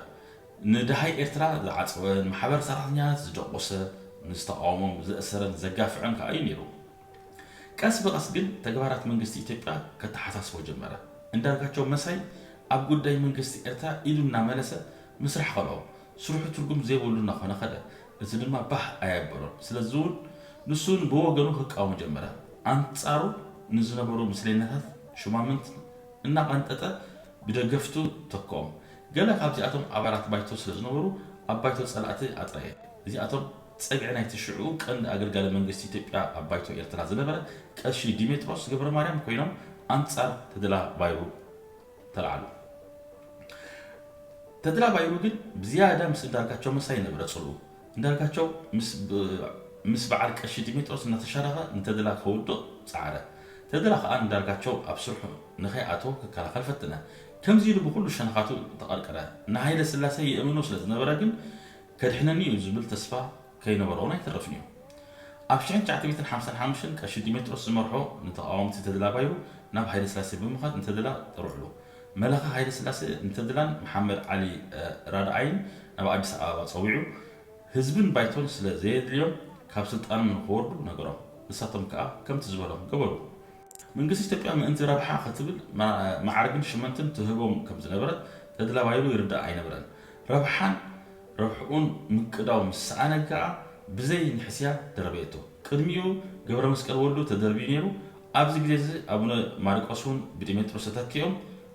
ንደሃይ ኤርትራ ዝዓጸወ፣ ንማሕበር ሰራሕተኛታት ዝደቆሰ፣ ንዝተቃወሞም ዘእሰረን ዘጋፍዐን ከኣ እዩ ነይሩ። ቀስ ብቐስ ግን ተግባራት መንግስቲ ኢትዮጵያ ከተሓሳስቦ ጀመረ። እንዳርጋቸው መሳይ ኣብ ጉዳይ መንግስቲ ኤርትራ ኢዱ እናመለሰ ምስራሕ ከልኦ፣ ስርሑ ትርጉም ዘይብሉ እናኾነ ኸደ። እዚ ድማ ባህ ኣየበሎን። ስለዚ እውን ንሱ እውን ብወገኑ ክቃወም ጀመረ። ኣንጻሩ ንዝነበሩ ምስሌነታት ሹማምንት እናቐንጠጠ ብደገፍቱ ተክኦም። ገለ ካብዚኣቶም ኣባላት ባይቶ ስለ ዝነበሩ ኣብ ባይቶ ጸላእቲ ኣጥረየ። እዚኣቶም ጸግዒ ናይቲ ሽዑ ቀንዲ ኣገልጋሊ መንግስቲ ኢትዮጵያ ኣብ ባይቶ ኤርትራ ዝነበረ ቀሺ ዲሜጥሮስ ገብረማርያም ኮይኖም ኣንጻር ተድላ ባይሩ ተላዕሉ። ተድላ ባይሩ ግን ብዝያዳ ምስ እንዳርጋቸው መሳይ ነበረ ጽልኡ። እንዳርጋቸው ምስ ብ-፣ ምስ በዓል ቀሺ ዲሜጥሮስ እናተሻረኸ ንተድላ ከውድቕ ጸዓረ። ተድላ ከኣ እንዳርጋቸው ኣብ ስርሑ ንኸይኣትዎ ክከላኸል ፈተነ። ከምዚ ኢሉ ብኹሉ ሸነኻቱ ተቐርቀረ። ንሃይለ ስላሴ የእምኖ ስለ ዝነበረ ግን ከድሕነኒ እዩ ዝብል ተስፋ ከይነበሮን ኣይተረፍን እዩ። ኣብ ሽሕን ትሽዓተ ሚእትን ሓምሳን ሓሙሽተን ቀሺ ዲሜጥሮስ ዝመርሖ ንተቓወምቲ ተድላ ባይሩ ናብ ሃይለ ስላሴ ብምኻድ ንተድላ ጠርዕሉ። መላኺ ሃይለ ስላሴ ንተድላን መሓመድ ዓሊ ራድኣይን ናብ ኣዲስ ኣበባ ጸዊዑ ህዝብን ባይቶን ስለ ዘየድልዮም ካብ ስልጣኖም ንኽወርዱ ነገሮም። ንሳቶም ከኣ ከምቲ ዝበሎም ገበሩ። መንግስቲ ኢትዮጵያ ምእንቲ ረብሓ ክትብል ማ-፣ ማዕርግን ሽመንትን ትህቦም ከም ዝነበረት ተድላ ባይሩ ይርዳእ ኣይነበረን። ረብሓን ረብሕኡን ምቅዳው ምስ ሰኣነ ከኣ ብዘይ ንሕስያ ደረበየቶ። ቅድሚኡ ገብረ መስቀል ወልዱ ተደርብዩ ነይሩ። ኣብዚ ግዜ እዚ ኣቡነ ማርቆስ እውን ብዲሜጥሮስ ተተኪኦም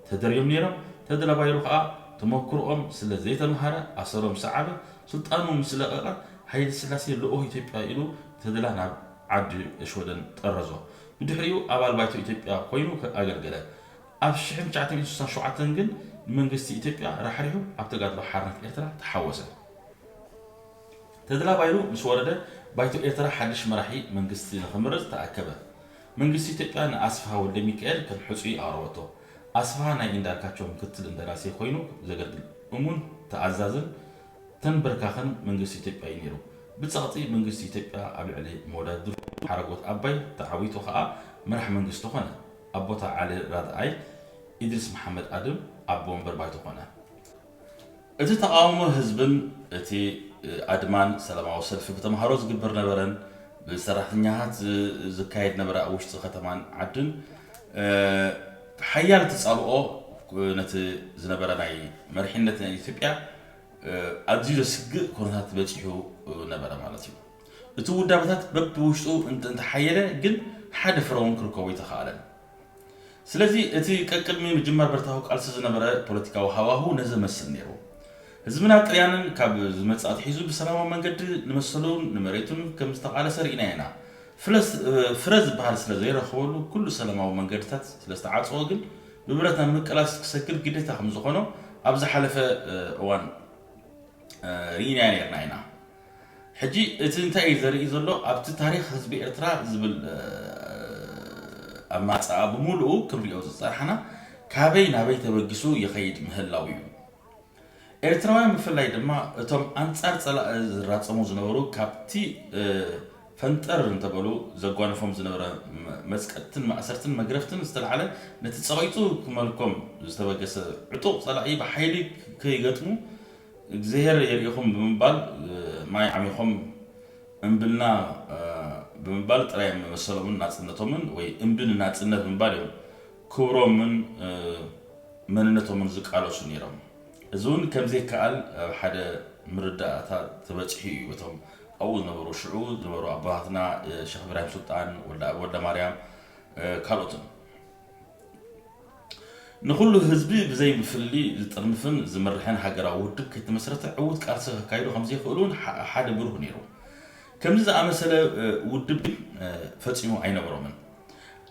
ተደርዮም ነይሮም። ተድላ ባይሩ ከኣ ተመክሮኦም ስለ ዘይተምሃረ ኣሰሮም ሰዓበ። ስልጣኑ ምስ ለቐቐ ሃይለ ስላሴ ልኡኽ ኢትዮጵያ ኢሉ ተድላ ናብ ዓዲ ሽወደን ጠረዞ። ብድሕሪኡ ኣባል ባይቶ ኢትዮጵያ ኮይኑ ኣገልገለ። ኣብ ሽሕን ትሽዓተ ሚእትን ስሳን ሸውዓተን ግን ንመንግስቲ ኢትዮጵያ ራሕሪሑ ኣብ ተጋድሎ ሓርነት ኤርትራ ተሓወሰ። ተድላ ባይሩ ምስ ወረደ ባይቶ ኤርትራ ሓድሽ መራሒ መንግስቲ ንኽምረጽ ተኣከበ። መንግስቲ ኢትዮጵያ ንኣስፍሃ ወልደሚካኤል ከም ሕጹይ ኣቕረበቶ። ኣስፍሃ ናይ እንዳርጋቸው ምክትል እንደራሴ ኮይኑ ዘገልግል እሙን ተኣዛዝን ተንበርካኽን መንግስቲ ኢትዮጵያ እዩ ነይሩ። ብጸቕጢ መንግስቲ ኢትዮጵያ ኣብ ልዕሊ መወዳድርቱ ሓረጎት ኣባይ ተዓዊቱ ኸኣ መራሕ መንግስቲ ኾነ። ኣብ ቦታ ዓሊ ራድኣይ ኢድሪስ መሓመድ ኣድም ኣቦ ወንበር ባይቶ ኾነ። እቲ ተቓውሞ ህዝብን እቲ ኣድማን ሰላማዊ ሰልፊ ብተምሃሮ ዝግበር ነበረን ብሰራሕተኛታት ዝ-፣ ዝካየድ ነበረ ኣብ ውሽጢ ከተማን ዓድን፣ እ፣ ሓያል ተጻብኦ ነቲ ዝነበረ ናይ መሪሕነት ናይ ኢትዮጵያ፣ እ፣ ኣዝዩ ዘስግእ ኩነታት በጺሑ ነበረ ማለት እዩ። እቲ ውዳበታት በብውሽጡ እንተ-፣ እንተሓየለ ግን ሓደ ፍረ እውን ክርከቦ ኣይተኻእለን። ስለዚ እቲ ቀቅድሚ ምጅማር ብረታዊ ቃልሲ ዝነበረ ፖለቲካዊ ሃዋሁ ነዚ መስል ነይሩ። ህዝብና ጥልያንን ካብ ዝመጽእ ኣትሒዙ ብሰላማዊ መንገዲ ንመሰሉን ንመሬቱን ከም ዝተቓለሰ ርኢና ኢና። ፍለስ-፣ ፍረ ዝበሃል ስለ ዘይረኸበሉ ኩሉ ሰላማዊ መንገድታት ስለ ዝተዓጽወ ግን ብብረት ናብ ምቅላስ ክሰግር ግዴታ ከም ዝኾኖ ኣብ ዝሓለፈ፣ እ፣ እዋን፣ እ፣ ርኢና ነይርና ኢና። ሕጂ እቲ እንታይ እዩ ዘርኢ ዘሎ? ኣብቲ ታሪኽ ህዝቢ ኤርትራ ዝብል፣ እ፣ ኣማጽኣ ብምሉኡ ክንሪኦ ዝጸናሕና ካበይ ናበይ ተበጊሱ ይኸይድ ምህላው እዩ። ኤርትራውያን ብፍላይ ድማ እቶም ኣንጻር ጸላኢ ዝራጸሙ ዝነበሩ ካብቲ፣ እ፣ ፈንጠር እንተበሉ ዘጓንፎም ዝነበረ መ-፣ መጽቀጥትን ማእሰርትን መግረፍትን ዝተላዕለ ነቲ ጸቒጡ ክመልኮም ዝተበገሰ ዕጡቕ ጸላኢ ብሓይሊ ከይገጥሙ እግዚኣብሔር የርእኹም ብምባል፣ እ፣ ማይ ዓሚኾም እምብልና፣ እ፣ ብምባል ጥራይ መሰሎምን ናጽነቶምን ወይ እምቢ ንናጽነት ብምባል እዮም ክብሮምን፣ እ፣ መንነቶምን ዝቃለሱ ነይሮም። እዚ እውን ከም ዘይከኣል ኣብ ሓደ ምርዳእታ ተበጺሑ እዩ። እቶም ኣብኡ ዝነበሩ፣ ሽዑ ዝነበሩ ኣቦታትና፣ እ፣ ሸኽ እብራሂም ሱልጣን፣ ወልደኣብ ወልደማርያም፣ እ፣ ካልኦትን። ንኹሉ ህዝቢ ብዘይ ምፍሊ ዝጥርንፍን ዝምርሕን ሃገራዊ ውድብ ከይተመስረተ ዕዉት ቃልሲ ከካይዱ ከም ዘይኽእሉ እውን ሓ-፣ ሓደ ብሩህ ነይሩ። ከምዚ ዝኣመሰለ፣ እ፣ ውድብ ግን፣ እ፣ ፈጺሙ ኣይነበሮምን።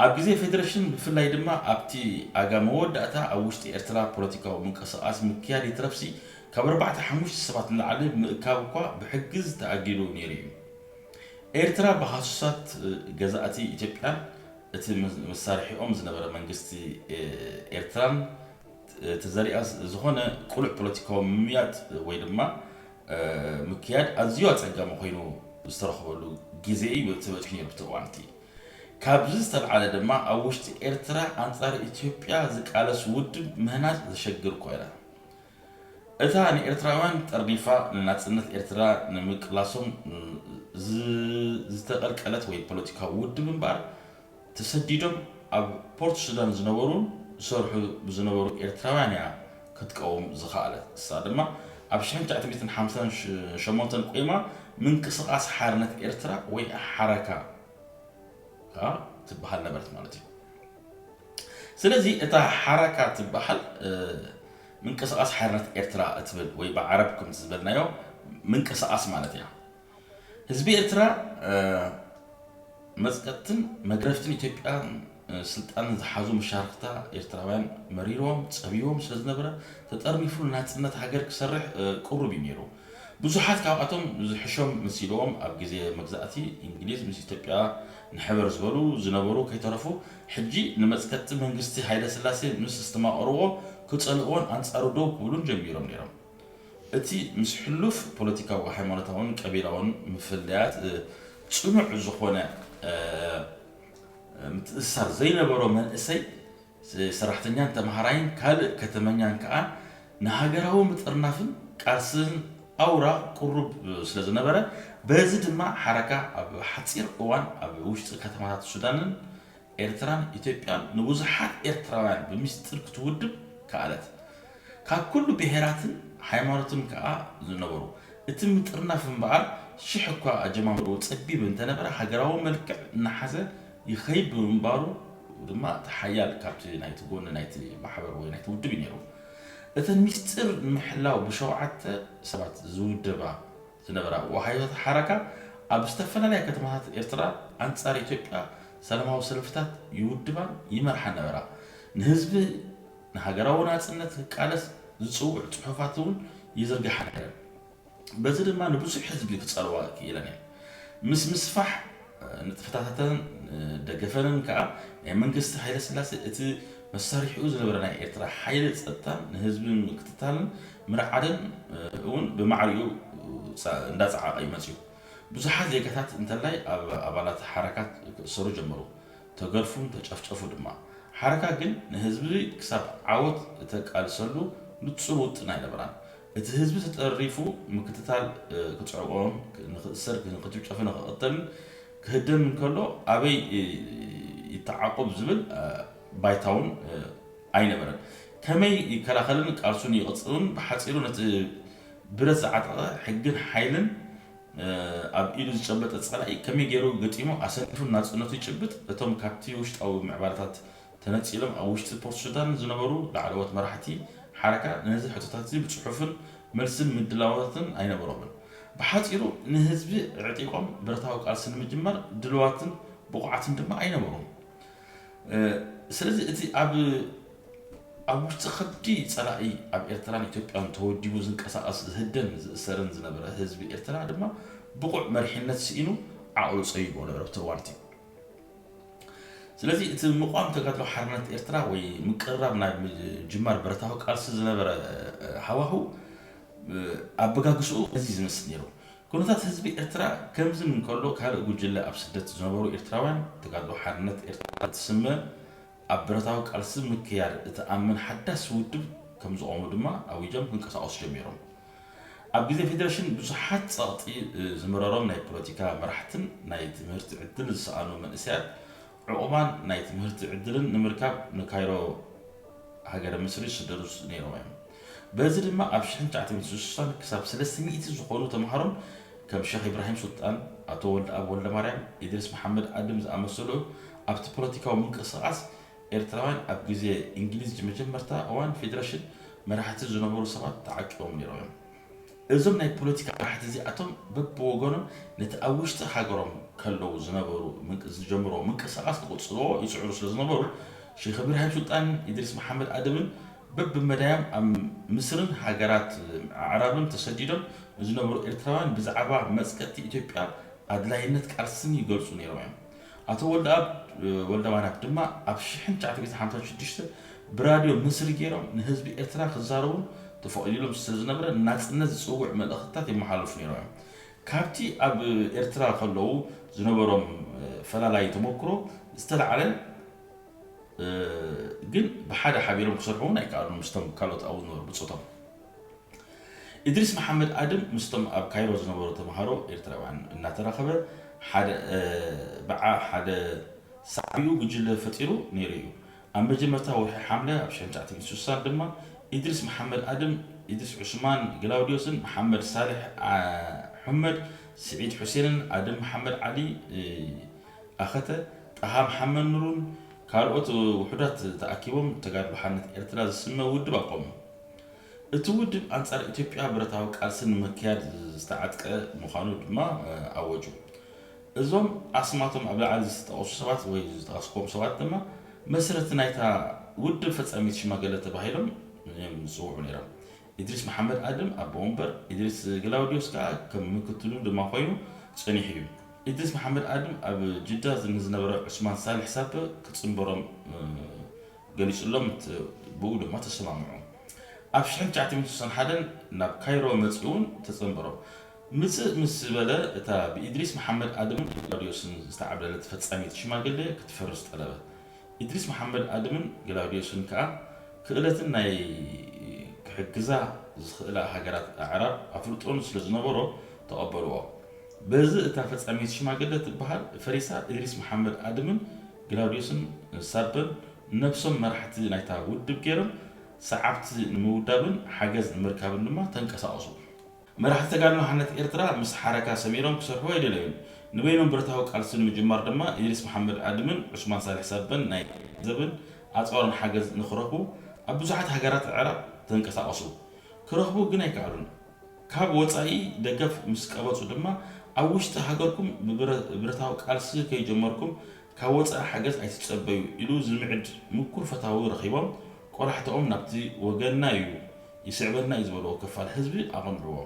ኣብ ግዜ ፌደሬሽን ብፍላይ ድማ ኣብቲ ኣጋ መወዳእታ ኣብ ውሽጢ ኤርትራ ፖለቲካዊ ምንቅስቓስ ምክያድ ይትረፍሲ ካብ ኣርባዕተ ሓሙሽተ ሰባት ንላዕሊ ምእካብ እኳ ብሕጊ ዝተኣጊዱ ነይሩ እዩ። ኤርትራ ብሃሱሳት ገዛእቲ ኢትዮጵያን እቲ መሳርሒኦም ዝነበረ መንግስቲ ኤርትራን ተዘሪኣ ዝኾነ ቅሉዕ ፖለቲካዊ ምምያጥ ወይ ድማ ምክያድ ኣዝዩ ኣጸጋሚ ኮይኑ ዝተረኽበሉ ግዜ እዩ ተበጺሑ ነይሩ። ብቲ እዋንቲ ካብዚ ዝተልዓለ ድማ ኣብ ውሽጢ ኤርትራ ኣንጻር ኢትዮጵያ ዝቃለስ ውድብ ምህናጽ ዘሸግር ኮይና እታ ንኤርትራውያን ጠርኒፋ ንናጽነት ኤርትራ ንምቅላሶም ዝተቀልቀለት ወይ ፖለቲካዊ ውድብ እምበኣር ተሰዲዶም ኣብ ፖርት ሱዳን ዝነበሩን ዝሰርሑ ብዝነበሩ ኤርትራውያን እያ ክትቀውም ዝኸኣለት። እሳ ድማ ኣብ ሽሕን ትሽዓተ ሚእትን ሓምሳን ሸሞንተን ቆይማ ምንቅስቃስ ሓርነት ኤርትራ ወይ ሓረካ ከኣ ትበሃል ነበረት ማለት እዩ። ስለዚ እታ ሓረካ ትበሃል ምንቅስቃስ ሓርነት ኤርትራ እትብል ወይ ብዓረብ ከምቲ ዝበልናዮ ምንቅስቃስ ማለት እያ። ህዝቢ ኤርትራ መጽቀጥትን መግረፍትን ኢትዮጵያ ስልጣን ዝሓዙ መሻርክታ ኤርትራውያን መሪርዎም ጸቢዎም ስለዝነበረ ተጠርኒፉ ንናጽነት ሃገር ክሰርሕ ቅሩብ እዩ ነይሩ። ብዙሓት ካብኣቶም ዝሕሾም መሲልዎም ኣብ ግዜ መግዛእቲ እንግሊዝ ምስ ኢትዮጵያ ንሕበር ዝበሉ ዝነበሩ ከይተረፉ ሕጂ ንመጽቀጥቲ መንግስቲ ሃይለ ስላሴ ምስ ዝተማቐርዎ ክጸልእዎን ኣንጻሩ ደው ክብሉን ጀሚሮም ነይሮም። እቲ ምስ ሕሉፍ ፖለቲካዊ፣ ሃይማኖታውን ቀቢላውን ምፍልያት ጽኑዕ ዝኾነ ምትእስሳር ዘይነበሮ መንእሰይ ሰራሕተኛን ተምሃራይን ካልእ ከተመኛን ከኣ ንሃገራዊ ምጥርናፍን ቃልስን ኣውራ ቅሩብ ስለ ዝነበረ በዚ ድማ ሓረካ ኣብ ሓጺር እዋን ኣብ ውሽጢ ከተማታት ሱዳንን ኤርትራን ኢትዮጵያን ንብዙሓት ኤርትራውያን ብምስጢር ክትውድብ ከኣለት። ካብ ኩሉ ብሄራትን ሃይማኖትን ከኣ ዝነበሩ እቲ ምጥርናፍ እምበኣር ሽሕ እኳ ኣጀማምርኡ ጸቢብ እንተነበረ ሃገራዊ መልክዕ እናሓዘ ይኸይድ ብምንባሩ ድማ እቲ ሓያል ካብቲ ናይቲ ጎኒ ናይቲ ማሕበር ወይ ናይቲ ውድብ እዩ ነይሩ። እተን ሚስጢር ንምሕላው ብሸውዓተ ሰባት ዝውደባ ዝነበራ ወሃዮት ሓረካ ኣብ ዝተፈላለያ ከተማታት ኤርትራ ኣንጻር ኢትዮጵያ ሰላማዊ ሰልፍታት ይውድባን ይመርሓን ነበራ። ንህዝቢ ንሃገራዊ ናጽነት ክቃለስ ዝጽውዕ ጽሑፋት እውን ይዝርግሓ ነይረን። በዚ ድማ ንብዙሕ ህዝቢ ክጸልዋ ክኢለን እየን። ምስ ምስፋሕ ንጥፈታተን ደገፈንን ከኣ ናይ መንግስቲ ሃይለ ስላሴ እቲ መሳርሒኡ ዝነበረ ናይ ኤርትራ ሓይሊ ጸጥታን ንህዝቢ ምክትታልን ምርዓድን እውን ብማዕሪኡ እንዳጸዓቐ እዩ መጺኡ። ብዙሓት ዜጋታት እንተላይ ኣብ ኣባላት ሓረካት ክእሰሩ ጀመሩ፣ ተገርፉን ተጨፍጨፉ ድማ። ሓረካ ግን ንህዝቢ ክሳብ ዓወት እተቃልሰሉ ንጹር ውጥን ኣይነበራን። እቲ ህዝቢ ተጠሪፉ ምክትታል ክጽዕቆን ንክእሰር ንክጭፍጨፍን ንክቕተልን ክህደን እንከሎ ኣበይ ይተዓቆብ ዝብል ባይታውን ኣይነበረን። ከመይ ይከላኸልን ቃልሱን ይቕጽልን ብሓጺሩ ነቲ ብረት ዝዓጠቐ ሕግን ሓይልን ኣብ ኢዱ ዝጨበጠ ጸላኢ ከመይ ገይሩ ገጢሙ ኣሰኒፉ ናጽነቱ ይጭብጥ? እቶም ካብቲ ውሽጣዊ ምዕባለታት ተነጺሎም ኣብ ውሽጢ ፖርት ሱዳን ዝነበሩ ላዕለዎት መራሕቲ ሓረካ ነዚ ሕቶታት እዚ ብጽሑፍን መልስን ምድላዋትን ኣይነበሮምን። ብሓጺሩ ንህዝቢ ኣዕጢቖም ብረታዊ ቃልሲ ንምጅማር ድልዋትን ብቑዓትን ድማ ኣይነበሩን። ስለዚ እቲ ኣብ ኣብ ውሽጢ ከብዲ ጸላኢ ኣብ ኤርትራን ኢትዮጵያን ተወዲቡ ዝንቀሳቐስ ዝህደን ዝእሰርን ዝነበረ ህዝቢ ኤርትራ ድማ ብቑዕ መሪሕነት ስኢኑ ዓቕሉ ጸቢብዎ ነበረ ብቲ እዋን እቲ። ስለዚ እቲ ምቋም ተጋድሎ ሓርነት ኤርትራ ወይ ምቅርራብ ናብ ምጅማር ብረታዊ ቃልሲ ዝነበረ ሃዋህው ኣበጋግስኡ እዚ ዝመስል ነይሩ። ኩነታት ህዝቢ ኤርትራ ከምዚ እንከሎ ካልእ ጉጅለ ኣብ ስደት ዝነበሩ ኤርትራውያን ተጋድሎ ሓርነት ኤርትራ ዝስመ ኣብ ብረታዊ ቃልሲ ምክያድ እትኣምን ሓዳስ ውድብ ከም ዝቖሙ ድማ ኣዊጆም ክንቀሳቐሱ ጀሚሮም። ኣብ ግዜ ፌደሬሽን ብዙሓት ጸቕጢ ዝመረሮም ናይ ፖለቲካ መራሕትን ናይ ትምህርቲ ዕድል ዝሰኣኑ መንእሰያት ዕቑባን ናይ ትምህርቲ ዕድልን ንምርካብ ንካይሮ ሃገረ ምስሪ ዝስደዱ ነይሮም እዮም። በዚ ድማ ኣብ ሽሕን ትሽዓተ ሚእትን ስሳን ክሳብ ሰለስተ ሚእቲ ዝኾኑ ተምሃሮን ከም ሸኽ ኢብራሂም ሱልጣን፣ ኣቶ ወልደኣብ ወልደማርያም፣ ኢድሪስ መሓመድ ኣድም ዝኣመሰሉ ኣብቲ ፖለቲካዊ ምንቅስቓስ ኤርትራውያን ኣብ ግዜ እንግሊዝ መጀመርታ እዋን ፌደሬሽን መራሕቲ ዝነበሩ ሰባት ተዓቂቦም ነይሮም እዮም። እዞም ናይ ፖለቲካ መራሕቲ እዚኣቶም በብወገኖም ነቲ ኣብ ውሽጢ ሃገሮም ከለዉ ዝነበሩ ምንቅ- ዝጀምርዎ ምንቅስቃስ ክቕጽልዎ ይጽዕሩ ስለ ዝነበሩ፣ ሼኽ እብራሂም ሱልጣን፣ ኢድሪስ መሓመድ ኣደምን በብመዳዮም ኣብ ምስርን ሃገራት ኣዕራብን ተሰዲዶም ንዝነበሩ ኤርትራውያን ብዛዕባ መጽቀጥቲ ኢትዮጵያ ኣድላይነት ቃልስን ይገልጹ ነይሮም እዮም። ኣቶ ወልደኣብ ወልደማርያም ድማ ኣብ ሽሕን ትሽዓተ ሚእትን ሓምሳን ሽዱሽተ ብራድዮ ምስሪ ገይሮም ንህዝቢ ኤርትራ ክዛረቡ ተፈቒድሎም ስለ ዝነበረ ናጽነት ዝጽውዕ መልእኽትታት የመሓላልፉ ነይሮም እዮም። ካብቲ ኣብ ኤርትራ ከለዉ ዝነበሮም ፈላላይ ተመክሮ ዝተላዕለ ግን ብሓደ ሓቢሮም ክሰርሑ እውን ኣይከኣሉን ምስቶም ካልኦት ኣብኡ ዝነበሩ ብጾቶም። ኢድሪስ መሓመድ ኣድም ምስቶም ኣብ ካይሮ ዝነበሩ ተምሃሮ ኤርትራውያን እናተራኸበ ሓደ በዓ ሓደ ሳዕቢኡ ጉጅለ ፈጢሩ ነይሩ እዩ። ኣብ መጀመርታ ወርሒ ሓምለ ኣብ ሽሕን ትሽዓተ ሚእትን ስሳን ድማ ኢድሪስ መሓመድ ኣድም፣ ኢድሪስ ዑስማን ግላውዲዮስን መሓመድ ሳልሕ ሑመድ፣ ስዒድ ሑሴንን ኣድም መሓመድ ዓሊ ኣኸተ፣ ጣሃ መሓመድ ኑሩን ካልኦት ውሑዳት ተኣኪቦም ተጋድሎ ሓርነት ኤርትራ ዝስመ ውድብ ኣቆሙ። እቲ ውድብ ኣንጻር ኢትዮጵያ ብረታዊ ቃልሲ ንምክያድ ዝተዓጥቀ ምዃኑ ድማ ኣወጁ። እዞም ኣስማቶም ኣብ ላዕሊ ዝተጠቐሱ ሰባት ወይ ዝጠቐስክዎም ሰባት ድማ መስረቲ ናይታ ውድብ ፈጻሚት ሽማግለ ተባሂሎም እዮም ዝጽውዑ ነይሮም። ኢድሪስ መሓመድ ኣድም ኣቦ ወንበር፣ ኢድሪስ ግላውዲዮስ ከኣ ከም ምክትሉ ድማ ኮይኑ ጸኒሑ እዩ። ኢድሪስ መሓመድ ኣድም ኣብ ጅዳ ንዝነበረ ዑስማን ሳልሕ ሳበ ክጽንበሮም ገሊጹሎም፣ ብኡ ድማ ተሰማምዑ። ኣብ ሽሕን ትሽዓተ ሚእትን ስሳን ሓደን ናብ ካይሮ መጺኡ እውን ተጸንበሮም። ምጽእ ምስ በለ እታ ብኢድሪስ መሓመድ ኣድምን ግላውዲዮስን ዝተዓብለለት ፈጻሚት ሽማግሌ ክትፈርስ ጠለበ። ኢድሪስ መሓመድ ኣድምን ግላውዲዮስን ከኣ ክእለትን ናይ ክሕግዛ ዝኽእላ ሃገራት ኣዕራብ ኣፍልጦን ስለ ዝነበሮ ተቐበልዎ። በዚ እታ ፈጻሚት ሽማግለ ትበሃል ፈሪሳ ኢድሪስ መሓመድ ኣድምን ግላውዲዮስን ሳበን ነብሶም መራሕቲ ናይታ ውድብ ገይሮም ሰዓብቲ ንምውዳብን ሓገዝ ንምርካብን ድማ ተንቀሳቐሱ። መራሕቲ ተጋድሎ ሓርነት ኤርትራ ምስ ሓረካ ሰሚሮም ክሰርሑ ኣይደለዩን። ንበይኖም ብረታዊ ቃልሲ ንምጅማር ድማ ኢድሪስ መሓመድ ኣድምን ዑስማን ሳልሕ ሳበን ናይ ገንዘብን ኣጽዋርን ሓገዝ ንኽረኽቡ ኣብ ብዙሓት ሃገራት ኣዕራብ ተንቀሳቐሱ። ክረኽቡ ግን ኣይከኣሉን። ካብ ወጻኢ ደገፍ ምስ ቀበጹ ድማ ኣብ ውሽጢ ሃገርኩም ብብረ- ብረታዊ ቃልሲ ከይጀመርኩም ካብ ወጻኢ ሓገዝ ኣይትጸበዩ ኢሉ ዝምዕድ ምኩር ፈታዊ ረኺቦም ቆላሕታኦም ናብቲ ወገንና እዩ ይስዕበና እዩ ዝበልዎ ክፋል ህዝቢ ኣቐንዕዎ።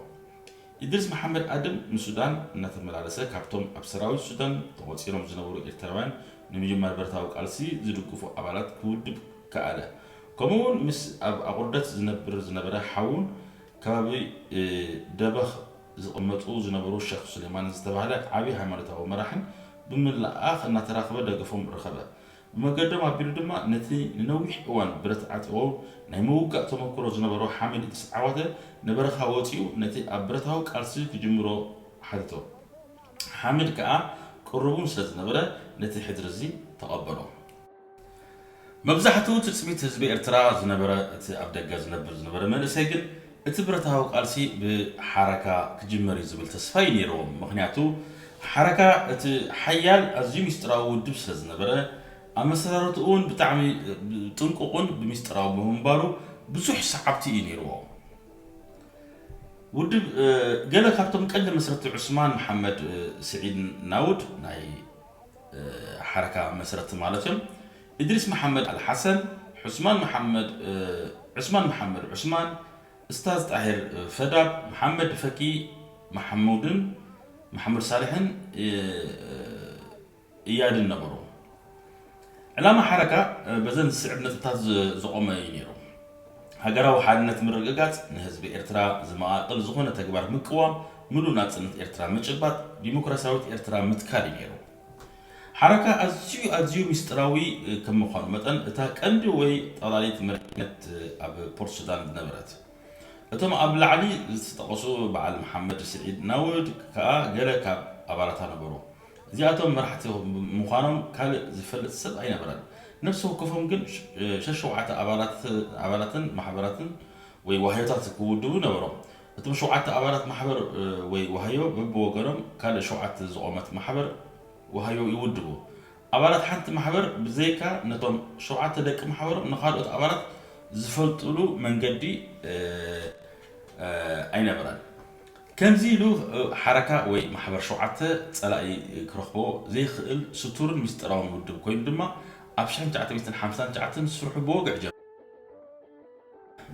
ኢድሪስ መሓመድ ኣድም ንሱዳን እናተመላለሰ ካብቶም ኣብ ሰራዊት ሱዳን ተቖጺሮም ዝነበሩ ኤርትራውያን ንምጅማር ብረታዊ ቃልሲ ዝድግፉ ኣባላት ክውድብ ከኣለ። ከምኡ እውን ምስ ኣብ ኣቑርደት ዝነብር ዝነበረ ሓዉን ከባቢ ደበኽ ዝቕመጡ ዝነበሩ ሸኽ ሱሌማን ዝተባህለ ዓቢ ሃይማኖታዊ መራሕን ብምልኣኽ እናተራኸበ ደገፎም ረኸበ። ብመገዶም ኣቢሉ ድማ ነቲ ንነዊሕ እዋን ብረት ዓጢቑ ናይ ምውጋእ ተመክሮ ዝነበሮ ሓሚድ ኢድሪስ ዓዋተ ንበረኻ ወጺኡ ነቲ ኣብ ብረታዊ ቃልሲ ክጅምሮ ሓተቶ። ሓሚድ ከኣ ቅሩብ እውን ስለ ዝነበረ ነቲ ሕድሪ እዚ ተቐበሎ። መብዛሕትኡ ትጽቢት ህዝቢ ኤርትራ ዝነበረ እቲ ኣብ ደገ ዝነብር ዝነበረ መንእሰይ ግን እቲ ብረታዊ ቃልሲ ብሓረካ ክጅመር እዩ ዝብል ተስፋ እዩ ነይርዎም። ምኽንያቱ ሓረካ እቲ ሓያል ኣዝዩ ሚስጥራዊ ውድብ ስለ ዝነበረ ኣመሰራርትኡ እውን ብጣዕሚ ጥንቁቕን ብሚስጥራዊ ብምንባሩ ብዙሕ ሰዓብቲ እዩ ነይርዎ። ውድብ ገለ ካብቶም ቀንዲ መስረቲ ዑስማን መሓመድ ስዒድ ናውድ ናይ ሓረካ መስረቲ ማለት እዮም። እድሪስ መሓመድ ኣልሓሰን፣ ዑስማን መሓመድ ዑስማን መሓመድ ዑስማን፣ እስታዝ ጣሂር ፈዳብ፣ መሓመድ ፈኪ መሓሙድን መሓመድ ሳልሕን እያድን ነበሩ። ዕላማ ሓረካ በዘን ዝስዕብ ነጥብታት ዝቖመ እዩ ነይሩ። ሃገራዊ ሓድነት ምርግጋጽ፣ ንህዝቢ ኤርትራ ዝመቓቕል ዝኾነ ተግባር ምቅዋም፣ ምሉእ ናጽነት ኤርትራ ምጭባጥ፣ ዲሞክራሲያዊት ኤርትራ ምትካል እዩ ነይሩ። ሓረካ ኣዝዩ ኣዝዩ ሚስጥራዊ ከም ምዃኑ መጠን እታ ቀንዲ ወይ ጠቕላሊት መሪሕነት ኣብ ፖርት ሱዳን ዝነበረት እቶም ኣብ ላዕሊ ዝተጠቐሱ በዓል መሓመድ ስዒድ ናውድ ከኣ ገለ ካብ ኣባላታ ነበሩ። እዚኣቶም መራሕቲ ምዃኖም ካልእ ዝፈልጥ ሰብ ኣይነበረን። ነፍሲ ወከፎም ግን ሸሸውዓተ ኣባላትን ማሕበራትን ወይ ዋህዮታት ክውድቡ ነበሮም። እቶም ሸውዓተ ኣባላት ማሕበር ወይ ዋህዮ በብወገኖም ካልእ ሸውዓተ ዝቖመት ማሕበር ዋህዮ ይውድቡ። ኣባላት ሓንቲ ማሕበር ብዘይካ ነቶም ሸውዓተ ደቂ ማሕበሮም ንኻልኦት ኣባላት ዝፈልጥሉ መንገዲ ኣይነበረን። ከምዚ ኢሉ ሓረካ ወይ ማሕበር ሸውዓተ ጸላኢ ክረኽቦ ዘይኽእል ስቱርን ምስጢራውን ውድብ ኮይኑ ድማ ኣብ ሽሕን ትሽዓተ ሚእትን ሓምሳን ትሽዓተን ስርሑ ብወግዒ ጀመረ።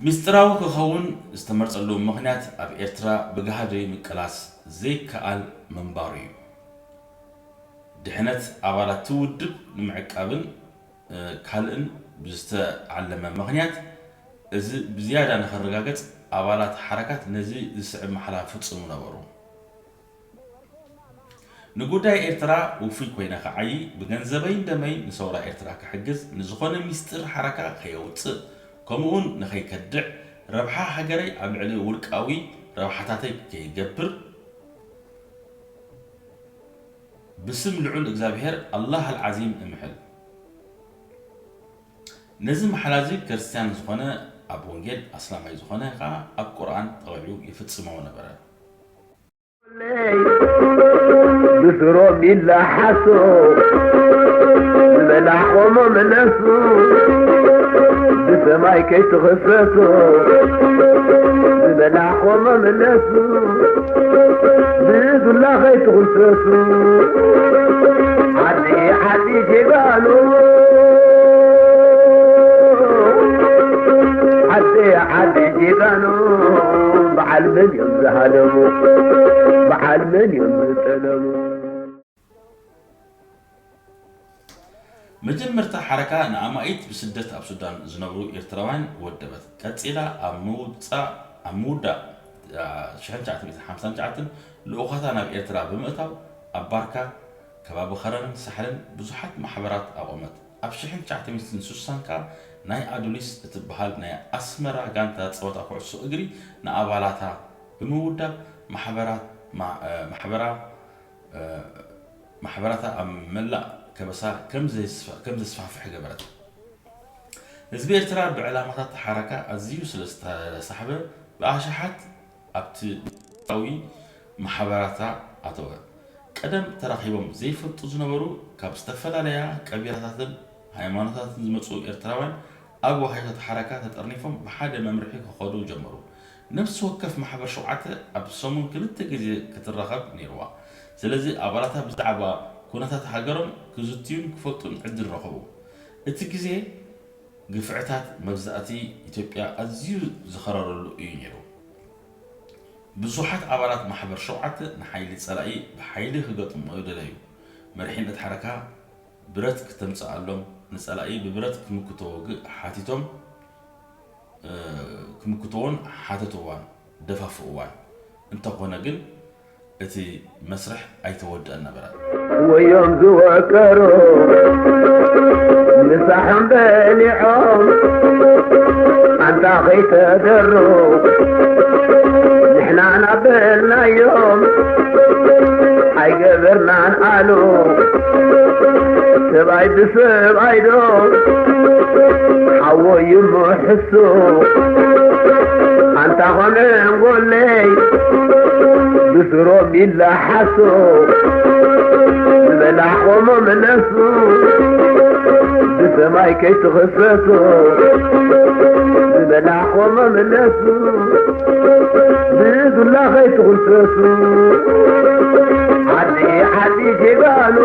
ምስጢራዊ ክኸውን ዝተመርጸሉ ምኽንያት ኣብ ኤርትራ ብጋህዲ ምቅላስ ዘይከኣል ምንባሩ እዩ። ድሕነት ኣባላት እቲ ውድብ ንምዕቃብን ካልእን ብዝተዓለመ ምኽንያት፣ እዚ ብዝያዳ ንኸረጋገጽ ኣባላት ሓረካት ነዚ ዝስዕብ ማሕላ ፍጽሙ ነበሩ። ንጉዳይ ኤርትራ ውፉይ ኮይነ ክዓዪ፣ ብገንዘበይን ደመይን ንሰውራ ኤርትራ ክሕግዝ፣ ንዝኾነ ሚስጥር ሓረካ ከየውጽእ፣ ከምኡውን ንኸይከድዕ፣ ረብሓ ሃገረይ ኣብ ልዕሊ ውልቃዊ ረብሓታተይ ከይገብር፣ ብስም ልዑል እግዚኣብሔር ኣላህ ኣልዓዚም እምሕል። ነዚ ማሕላ እዚ ክርስትያን ዝኾነ ኣብ ወንጌል፣ ኣስላማይ ዝኾነ ከኣ ኣብ ቁርኣን ጠቒዑ ይፍጽሞ ነበረ። ብስሮም ይላሓሱ፣ ዝበላሕኾሞ መለሱ፣ ብሰማይ ከይትኽሰሱ፣ ዝበላሕኾሞ መለሱ፣ ብዱላ ከይትኽሰሱ፣ ዓዲ ዓዲ ጀጋኑ፣ ዓዲ ዓዲ ጀጋኑ፣ በዓል መን እዮም ዝሃደሙ? በዓል መን እዮም ዝጠለሙ? መጀመርታ ሓረካ ንኣማኢት ብስደት ኣብ ሱዳን ዝነብሩ ኤርትራውያን ወደበት። ቀጺላ ኣብ ምውጻእ፣ ኣብ ምውዳእ፣ አ፣ ሽሕን ትሽዓተ ሚእትን ሓምሳን ትሽዓተን ልኡኻታ ናብ ኤርትራ ብምእታው ኣብ ባርካ፣ ከባቢ ኸረንን ሳሕልን ብዙሓት ማሕበራት ኣቖመት። ኣብ ሽሕን ትሽዓተ ሚእትን ሱሳን ከኣ ናይ ኣዱሊስ እትበሃል ናይ ኣስመራ ጋንታ ጸወታ ኩዕሶ እግሪ ንኣባላታ ብምውዳብ ማሕበራት፣ ማ-፣ እ፣ ማሕበራ-፣ እ፣ ማሕበራታ ኣብ መላእ ከበሳ ከም ዘይስፋ-፣ ከም ዘስፋሕፍሕ ገበረት። ህዝቢ ኤርትራ ብዕላማታት ሓረካ ኣዝዩ ስለ ዝተሳሕበ፣ ብኣሽሓት ኣብቲ ዊ ማሕበራታ ኣተወ። ቀደም ተራኺቦም ዘይፈልጡ ዝነበሩ ካብ ዝተፈላለያ ቀቢላታትን ሃይማኖታትን ዝመጹ ኤርትራውያን ኣብ ዋህዮታት ሓረካ ተጠርኒፎም ብሓደ መምርሒ ክኸዱ ጀመሩ። ነፍሲ ወከፍ ማሕበር ሸውዓተ ኣብ ሰሙን ክልተ ግዜ ክትራኸብ ነይርዋ። ስለዚ ኣባላታ ብዛዕባ ኩነታት ሃገሮም ክዝትዩን ክፈልጡን ዕድል ረኸቡ። እቲ ግዜ ግፍዕታት መግዛእቲ ኢትዮጵያ ኣዝዩ ዝኸረረሉ እዩ ነይሩ። ብዙሓት ኣባላት ማሕበር ሸውዓተ ንሓይሊ ጸላኢ ብሓይሊ ክገጥምዎ ደለዩ። መሪሕነት ሓረካ ብረት ክተምጽኣሎም፣ ንጸላኢ ብብረት ክምክትዎ ግ-፣ ሓቲቶም፣ እ፣ ክምክትዎን ሓተትዋን፣ ደፋፍእዋን። እንተኾነ ግን እቲ መስርሕ ኣይተወድአን ነበረ። ወዮም ዝወቀሩ ምሳሖም በሊዖም ኣንታ ኸይተደሩ ንሕና ናበልናዮም ኣይገበርናን ኣሉ ሰብኣይ ብሰብኣይ ዶ ሓወዩ ምሕሱ ኣንታ ኾነ እንጎለይ ብስሮም ይላሓሱ ዝበላሕኾሞ መለሱ ብሰማይ ከይትኽሰሱ ዝበላሕኾሞ መለሱ ብዱላ ከይትኽሰሱ ዓዲ ዓዲ ጀጋኑ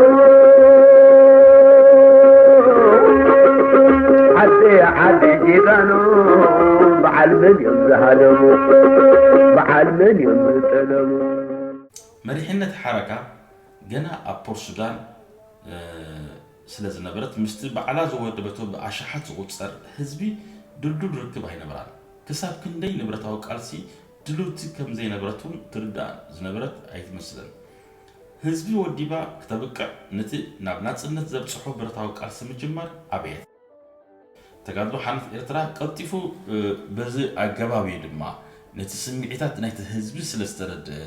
ዓዲ ዓዲ ጀጋኑ በዓል መን እዮም ዝሃደሙ በዓል መን እዮም ዝጠለሙ መሪሕነት ሓረካ ገና ኣብ ፖርት ሱዳን ስለ ዝነበረት ምስቲ ባዕላ ዝወደበቶ ብኣሽሓት ዝቑጸር ህዝቢ ድልዱል ርክብ ኣይነበራን። ክሳብ ክንደይ ንብረታዊ ቃልሲ ድልውቲ ከም ዘይነበረት እውን ትርዳእ ዝነበረት ኣይትመስልን። ህዝቢ ወዲባ ክተብቅዕ ነቲ ናብ ናጽነት ዘብጽሖ ብረታዊ ቃልሲ ምጅማር ኣበየት። ተጋድሎ ሓርነት ኤርትራ ቀልጢፉ በዚ ኣገባብ እዩ ድማ ነቲ ስምዒታት ናይቲ ህዝቢ ስለ ዝተረድአ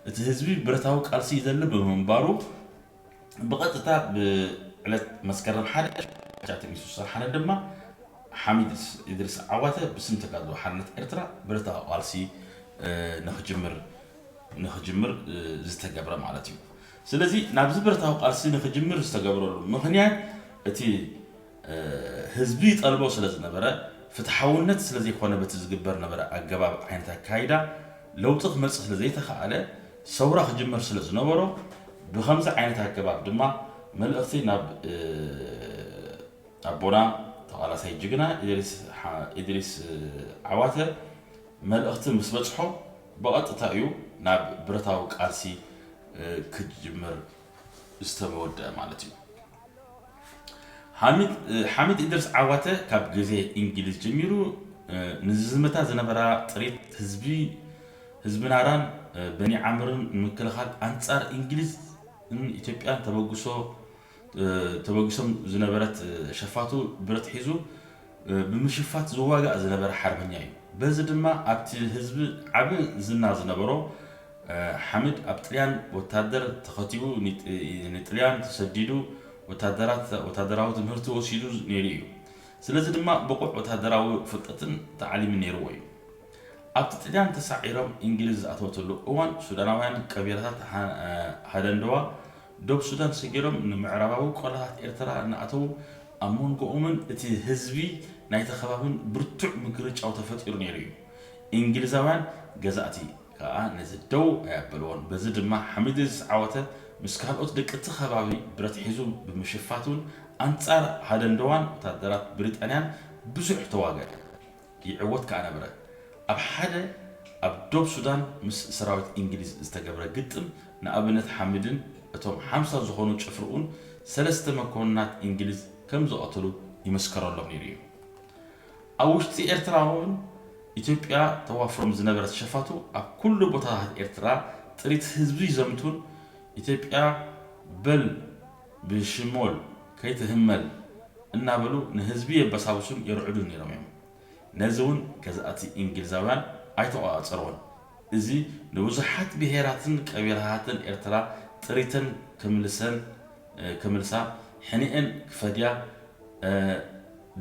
እቲ ህዝቢ ብረታዊ ቃልሲ ይደሊ ብምንባሩ ብቐጥታ ብዕለት መስከረም ሓደ ሽሕን ትሽዓተ ሚእትን ስሳን ሓደን ድማ ሓሚድ ኢድሪስ ዓዋተ ብስም ተጋድሎ ሓርነት ኤርትራ ብረታዊ ቃልሲ ንኽጅምር ንኽጅምር ዝተገብረ ማለት እዩ። ስለዚ ናብዚ ብረታዊ ቃልሲ ንኽጅምር ዝተገብረሉ ምኽንያት እቲ ህዝቢ ይጠልቦ ስለ ዝነበረ ፍትሓውነት ስለ ዘይኮነ በቲ ዝግበር ነበረ ኣገባብ ዓይነት ኣካይዳ ለውጢ ክመጽእ ስለ ዘይተኻእለ፣ ሰውራ ክጅመር ስለ ዝነበሮ፣ ብኸምዚ ዓይነት ኣገባብ ድማ መልእኽቲ ናብ ኣቦና ተቓላሳይ ጅግና ኢድሪስ ዓዋተ መልእኽቲ ምስ በጽሖ፣ ብቐጥታ እዩ ናብ ብረታዊ ቃልሲ ክጅምር ዝተወደአ ማለት እዩ። ሓሚድ ኢድሪስ ዓዋተ ካብ ግዜ እንግሊዝ ጀሚሩ ንዝዝመታ ዝነበራ ጥሪት ህዝቢ ህዝቢ ናራን በኒ ዓምርን ንምክልኻል ኣንጻር እንግሊዝን ኢትዮጵያን ተበግሶ ተበጊሶም ዝነበረት ሸፋቱ ብረት ሒዙ ብምሽፋት ዝዋጋእ ዝነበረ ሓርበኛ እዩ። በዚ ድማ ኣብቲ ህዝቢ ዓቢ ዝና ዝነበሮ ሓምድ ኣብ ጥልያን ወታደር ተኸቲቡ ንጥልያን ተሰዲዱ ወታደራዊ ትምህርቲ ወሲዱ ነይሩ እዩ። ስለዚ ድማ ብቑዕ ወታደራዊ ፍልጠትን ተዓሊምን ነይርዎ እዩ። ኣብቲ ጥልያን ተሳዒሮም እንግሊዝ ዝኣተወትሉ እዋን ሱዳናውያን ቀቢላታት ሃደንደዋ ዶብ ሱዳን ሰጊሮም ንምዕራባዊ ቆላታት ኤርትራ እናኣተዉ ኣብ መንጎኦምን እቲ ህዝቢ ናይቲ ከባብን ብርቱዕ ምግርጫው ተፈጢሩ ነይሩ እዩ። እንግሊዛውያን ገዛእቲ ከኣ ነዚ ደው ኣያበልዎን። በዚ ድማ ሓሚድ ዝዓወተ ምስ ካልኦት ደቂ እቲ ከባቢ ብረት ሒዙ ብምሽፋቱን ኣንጻር ሃደንደዋን ወታደራት ብሪጣንያን ብዙሕ ተዋገ። ይዕወት ከኣ ነበረ። ኣብ ሓደ ኣብ ዶብ ሱዳን ምስ ሰራዊት እንግሊዝ ዝተገብረ ግጥም ንኣብነት ሓሚድን እቶም ሓምሳ ዝኾኑ ጭፍርኡን ሰለስተ መኮንናት እንግሊዝ ከም ዝቐተሉ ይምስከረሎም ነይሩ እዩ። ኣብ ውሽጢ ኤርትራ እውን ኢትዮጵያ ተዋፍሮም ዝነበረት ሸፋቱ ኣብ ኩሉ ቦታታት ኤርትራ ጥሪት ህዝቢ ይዘምቱን ኢትዮጵያ በል ብሽሞል ከይትህመል እናበሉ ንህዝቢ የበሳብሱን የርዕዱን ነይሮም እዮም። ነዚ እውን ገዛእቲ እንግሊዛውያን ኣይተቖጻጸርዎን። እዚ ንብዙሓት ብሄራትን ቀቢላታትን ኤርትራ ጥሪተን ክምልሰን ክምልሳ ሕኒኤን ክፈድያ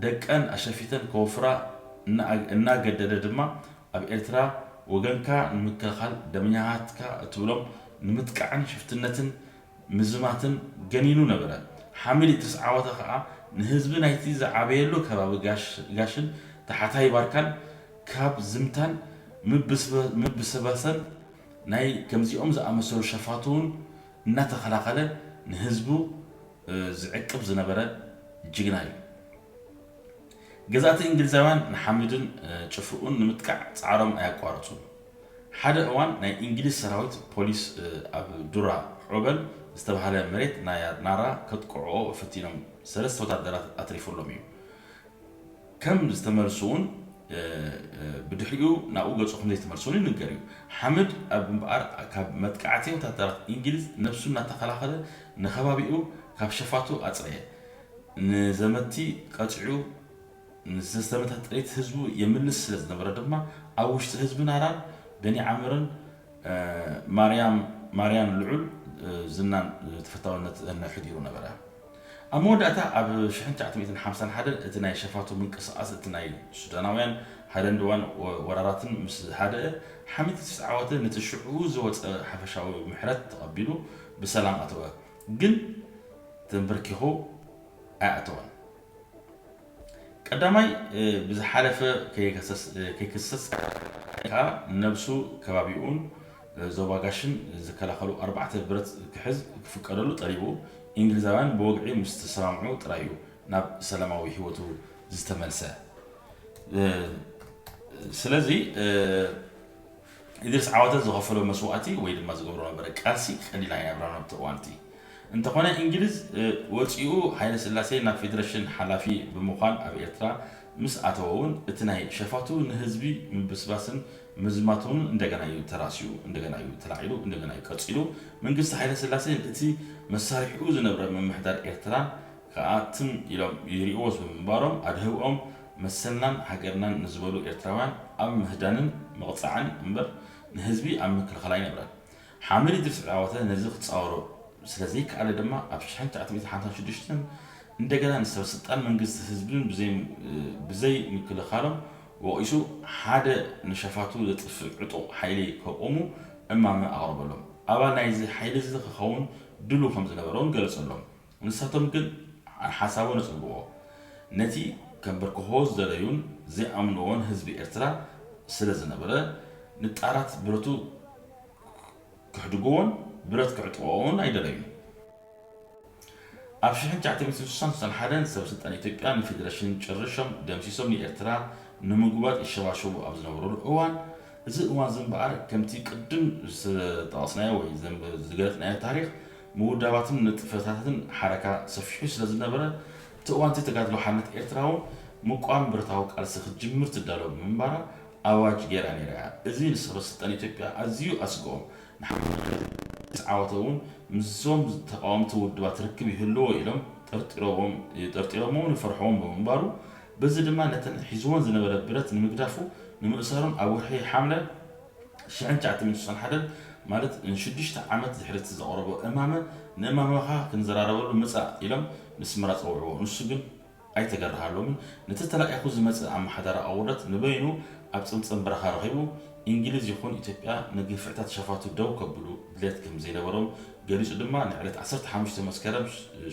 ደቀን ኣሸፊተን ከወፍራ እናገደደ ድማ ኣብ ኤርትራ ወገንካ ንምክልኻል ደመኛታትካ እትብሎም ንምጥቃዕን ሽፍትነትን ምዝማትን ገኒኑ ነበረ። ሓሚድ ኢድሪስ ዓወተ ከኣ ንህዝቢ ናይቲ ዝዓበየሉ ከባቢ ጋሽን ታሕታይ ባርካን ካብ ዝምታን ምብስባሰን ናይ ከምዚኦም ዝኣመሰሉ ሸፋቱ እውን እናተኸላኸለ ንህዝቡ ዝዕቅብ ዝነበረ ጅግና እዩ። ገዛእቲ እንግሊዛውያን ንሓሚድን ጭፍርኡን ንምጥቃዕ ጻዕሮም ኣያቋረጹን። ሓደ እዋን ናይ እንግሊዝ ሰራዊት ፖሊስ ኣብ ዱራ ዖበል ዝተባህለ መሬት ናይ ናራ ከጥቅዕኦ ፈቲኖም ሰለስተ ወታደራት ኣትሪፉሎም እዩ። ከም ዝተመልሱ እውን ብድሕሪኡ ናብኡ ገጹ ከም ዘይተመልሱ እውን ይንገር እዩ። ሓምድ ኣብ እምበኣር ካብ መጥቃዕቲ ወታደራት እንግሊዝ ነብሱ እናተኸላኸለ ንኸባቢኡ ካብ ሸፋቱ ኣጽረየ። ንዘመቲ ቀጺዑ ንዝተመታ ጥሪት ህዝቡ የምልስ ስለ ዝነበረ ድማ ኣብ ውሽጢ ህዝቢ ናራን በኒ ዓምርን ማርያም ማርያን ልዑል ዝናን ተፈታውነት ነሕዲሩ ነበረ። ኣብ መወዳእታ ኣብ ሽሕን ትሽዓተ ሚእትን ሓምሳን ሓደን እቲ ናይ ሸፋቱ ምንቅስቓስ እቲ ናይ ሱዳናውያን ሃደንድዋን ወራራትን ምስ ሃደአ ሓሚድ ኢድሪስ ዓዋተ ነቲ ሽዑ ዝወጸ ሓፈሻዊ ምሕረት ተቐቢሉ ብሰላም ኣተወ። ግን ተንበርኪኹ ኣይኣተወን። ቀዳማይ ብዝሓለፈ ከይክሰስ ከኣ ንነብሱ ከባቢኡን ዞባ ጋሽን ዝከላኸሉ ኣርባዕተ ብረት ክሕዝ ክፍቀደሉ ጠሊቡ። እንግሊዛውያን ብወግዒ ምስ ተሰማምዑ ጥራይ እዩ ናብ ሰላማዊ ህይወቱ ዝተመልሰ። ስለዚ ኢድሪስ ዓዋተ ዝኸፈሎ መስዋእቲ ወይ ድማ ዝገብሮ ነበረ ቃልሲ ቀሊል ኣይነበረን ኣብቲ እዋን እቲ። እንተኾነ እንግሊዝ ወፂኡ ሃይለ ስላሴ ናብ ፌደሬሽን ሓላፊ ብምዃን ኣብ ኤርትራ ምስ ኣተወ እውን እቲ ናይ ሸፋቱ ንህዝቢ ምብስባስን ምዝማቱን እንደገና እዩ ተራእሲኡ፣ እንደገና እዩ ተላዒሉ፣ እንደገና እዩ ቀፂሉ። መንግስቲ ሃይለ ስላሴ እቲ መሳርሒኡ ዝነብረ ምምሕዳር ኤርትራን ከኣ ትም ኢሎም ይርእይዎ ብምንባሮም ኣድህብኦም መሰልናን ሃገርናን ንዝበሉ ኤርትራውያን ኣብ ምህዳንን ምቕጻዕን እምበር ንህዝቢ ኣብ ምክልኻል ኣይነበረን። ሓምድ ኢድሪስ ዓዋተ ነዚ ክጻወሮ ስለ ዘይከኣለ ድማ ኣብ ሽሕን ትሽዓተ ሚእትን ሓምሳን ሽዱሽተን እንደገና ንሰበ ስልጣን መንግስቲ ህዝብን ብዘይ ምክልኻሎም ወቒሱ ሓደ ንሸፋቱ ዘጥፍእ ዕጡቕ ሓይሊ ከቑሙ እማመ ኣቕረበሎም። ኣባል ናይዚ ሓይሊ እዚ ክኸውን ድሉው ከም ዝነበረ እውን ገለጸሎም። ንሳቶም ግን ሓሳቡ ነጸግዎ። ነቲ ከንበርክኾ ዝደለዩን ዘይኣምንዎን ህዝቢ ኤርትራ ስለ ዝነበረ ንጣራት ብረቱ ክሕድግዎን ብረት ክዕጥቕዎን ኣይደለዩን። ኣብ ሽሕን ትሽዓተ ሚእትን ስሳን ሓደን ሰብ ስልጣን ኢትዮጵያ ንፌደሬሽን ጭርሾም ደምሲሶም ንኤርትራ ንምጉባጥ ይሸባሸቡ ኣብ ዝነበሩሉ እዋን፣ እዚ እዋን እዚ እምበኣር ከምቲ ቅድም ዝጠቐስናዮ ወይ ዘም-፣ ዝገለጽናዮ ታሪኽ ምውዳባትን ንጥፈታትን ሓረካ ሰፊሑ ስለ ዝነበረ፣ እቲ እዋን እቲ ተጋድሎ ሓርነት ኤርትራ እውን ምቋም ብረታዊ ቃልሲ ክትጅምር ትዳሎ ብምንባራ ኣዋጅ ገይራ ነይራ እያ። እዚ ንሰበ ስልጣን ኢትዮጵያ ኣዝዩ ኣስግኦም። ንሓመድ ዓወተ እውን ምስዞም ተቃወምቲ ውድባት ርክብ ይህልዎ ኢሎም ጠርጢሮዎም፣ ጠርጢሮምዎን ይፈርሕዎም ብምንባሩ፣ በዚ ድማ ነተን ሒዝወን ዝነበረ ብረት ንምግዳፉ ንምእሳሩን ኣብ ወርሒ ሓምለ ሽሕን ትሽዓተ ሚእትን ስሳን ሓደን ማለት ንሽዱሽተ ዓመት ድሕሪ እቲ ዘቕረቦ እማመ፣ "ንእማመኻ ክንዘራረበሉ ምጻእ" ኢሎም ንስመራ ጸውዕዎ። ንሱ ግን ኣይተገረሃሎምን። ነቲ ተላኢኹ ዝመጽእ ኣመሓዳሪ ኣቑርደት ንበይኑ ኣብ ጽምጽም በረኻ ረኺቡ፣ እንግሊዝ ይኹን ኢትዮጵያ ንግፍዕታት ሸፋቱ ደው ከብሉ ድሌት ከም ዘይነበሮም ገሊጹ ድማ፣ ንዕለት ዓሰርተ ሓሙሽተ መስከረም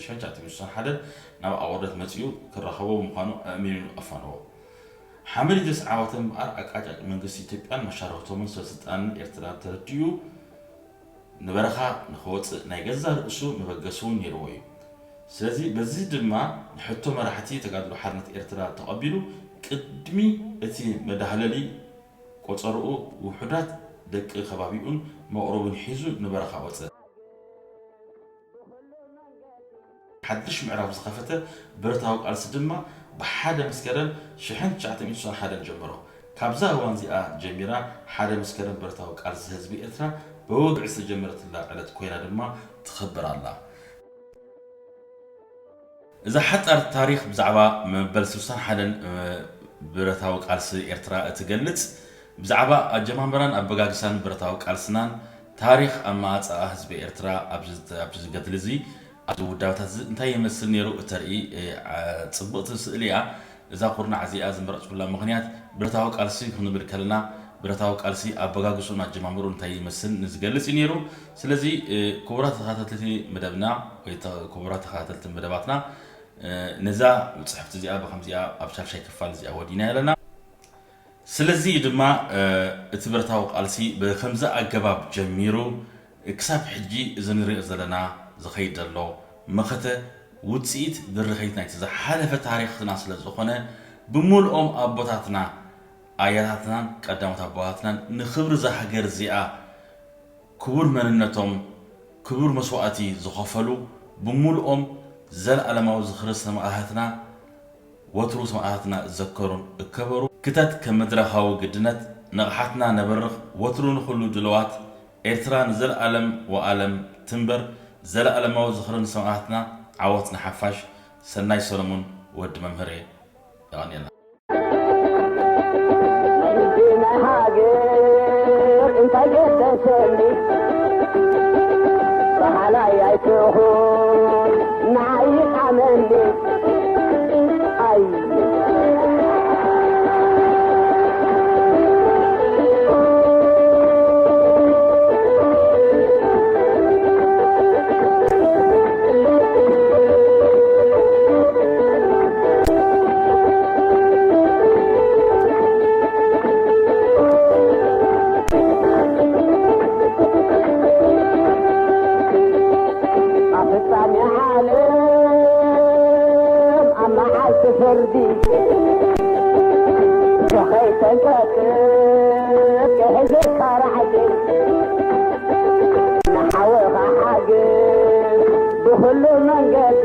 ሽሕን ትሽዓተ ሚእትን ስሳን ሓደን ናብ ኣቑርደት መጺኡ ክራኸቦ ምዃኑ ኣእሚኑ ኣፋነዎ። ሓመድ ኢድሪስ ዓወተ እምበኣር፣ ኣቃጫጭ መንግስቲ ኢትዮጵያን መሻርኽቶምን ሰበ ስልጣንን ኤርትራ ተረዲኡ፣ ንበረኻ ንኽወጽእ ናይ ገዛእ ርእሱ መበገሲ እውን ነይርዎ እዩ። ስለዚ በዚ ድማ ንሕቶ መራሕቲ ተጋድሎ ሓርነት ኤርትራ ተቐቢሉ፣ ቅድሚ እቲ መዳህለሊ ቆጸርኡ ውሑዳት ደቂ ከባቢኡን መቕረቡን ሒዙ ንበረኻ ወጸ። ሓድሽ ምዕራፍ ዝኸፈተ ብረታዊ ቃልሲ ድማ ብሓደ መስከረም ሽሕን ትሽዓተ ሚእትን ስሳን ሓደን ጀመሮ። ካብዛ እዋን እዚኣ ጀሚራ ሓደ መስከረም ብረታዊ ቃልሲ ህዝቢ ኤርትራ ብወግዒ ዝተጀመረትላ ዕለት ኮይና ድማ ትኸበር ኣላ። እዛ ሓጻር ታሪኽ ብዛዕባ መበል ስሳን ሓደን፣ እ፣ ብረታዊ ቃልሲ ኤርትራ እትገልጽ፣ ብዛዕባ ኣጀማምራን ኣበጋግሳን ብረታዊ ቃልስናን፣ ታሪኽ ኣመጻጽኣ ህዝቢ ኤርትራ ኣብዚ፣ ኣብዚ ገድሊ እዚ፣ ኣብዚ ውዳበታት እዚ እንታይ ይመስል ነይሩ እተርኢ፣ እ፣ ዓ-፣ ጽብቕቲ ስእሊ እያ። እዛ ኩርናዕ እዚኣ ዝመረጽኩላ ምኽንያት፣ ብረታዊ ቃልሲ ክንብል ከለና፣ ብረታዊ ቃልሲ ኣበጋግስኡን ኣጀማምርኡን እንታይ ይመስል ንዝገልጽ እዩ ነይሩ። ስለዚ፣ እ፣ ክቡራት ተኸታተልቲ መደብና ወይ ተ-፣ ክቡራት ተኸታተልቲ መደባትና፣ እ፣ ነዛ ጽሕፍቲ እዚኣ ብኸምዚኣ ኣብ ሻድሻይ ክፋል እዚኣ ወዲና ኣለና። ስለዚ ድማ፣ እ፣ እቲ ብረታዊ ቃልሲ ብኸምዚ ኣገባብ ጀሚሩ ክሳብ ሕጂ እዚ ንሪኦ ዘለና ዝኸይድ ዘሎ መኸተ ውጽኢት ድርኺት ናይቲ ዝሓለፈ ታሪኽና ስለ ዝኾነ፣ ብምልኦም ኣቦታትና፣ ኣያታትናን ቀዳሞት ኣቦታትናን ንኽብሪ እዛ ሃገር እዚኣ ክቡር መንነቶም፣ ክቡር መስዋእቲ ዝኸፈሉ ብምልኦም፣ ዘለኣለማዊ ዝኽሪ ሰማእታትና፣ ወትሩ ሰማእታትና ዘከሩን እከበሩ። ክተት ከም መድረኻዊ ግድነት ንቕሓትና ነበርኽ፣ ወትሩ ንኹሉ ድልዋት። ኤርትራ ንዘለኣለም ወኣለም ትንበር። ዘለኣለማዊ ዝኽሪ ንሰማእታትና፣ ዓወት ንሓፋሽ። ሰናይ ሰለሙን ወዲ መምህሬ። የቐንየልና። መንግስቲ ናይ ሃገር እንታይ ገደሰኒ? በሃላይ ኣይትኹን ንዓይ ይጥዓመኒ። ኣይ ኣብ ፍጻሜ ዓለም ኣብ መዓልቲ ፍርዲ ከኸይተንቀጥቅጥ ክሕዝካ ራዕዲ ንሓውኻ ሓግዝ ብኹሉ መንገዲ።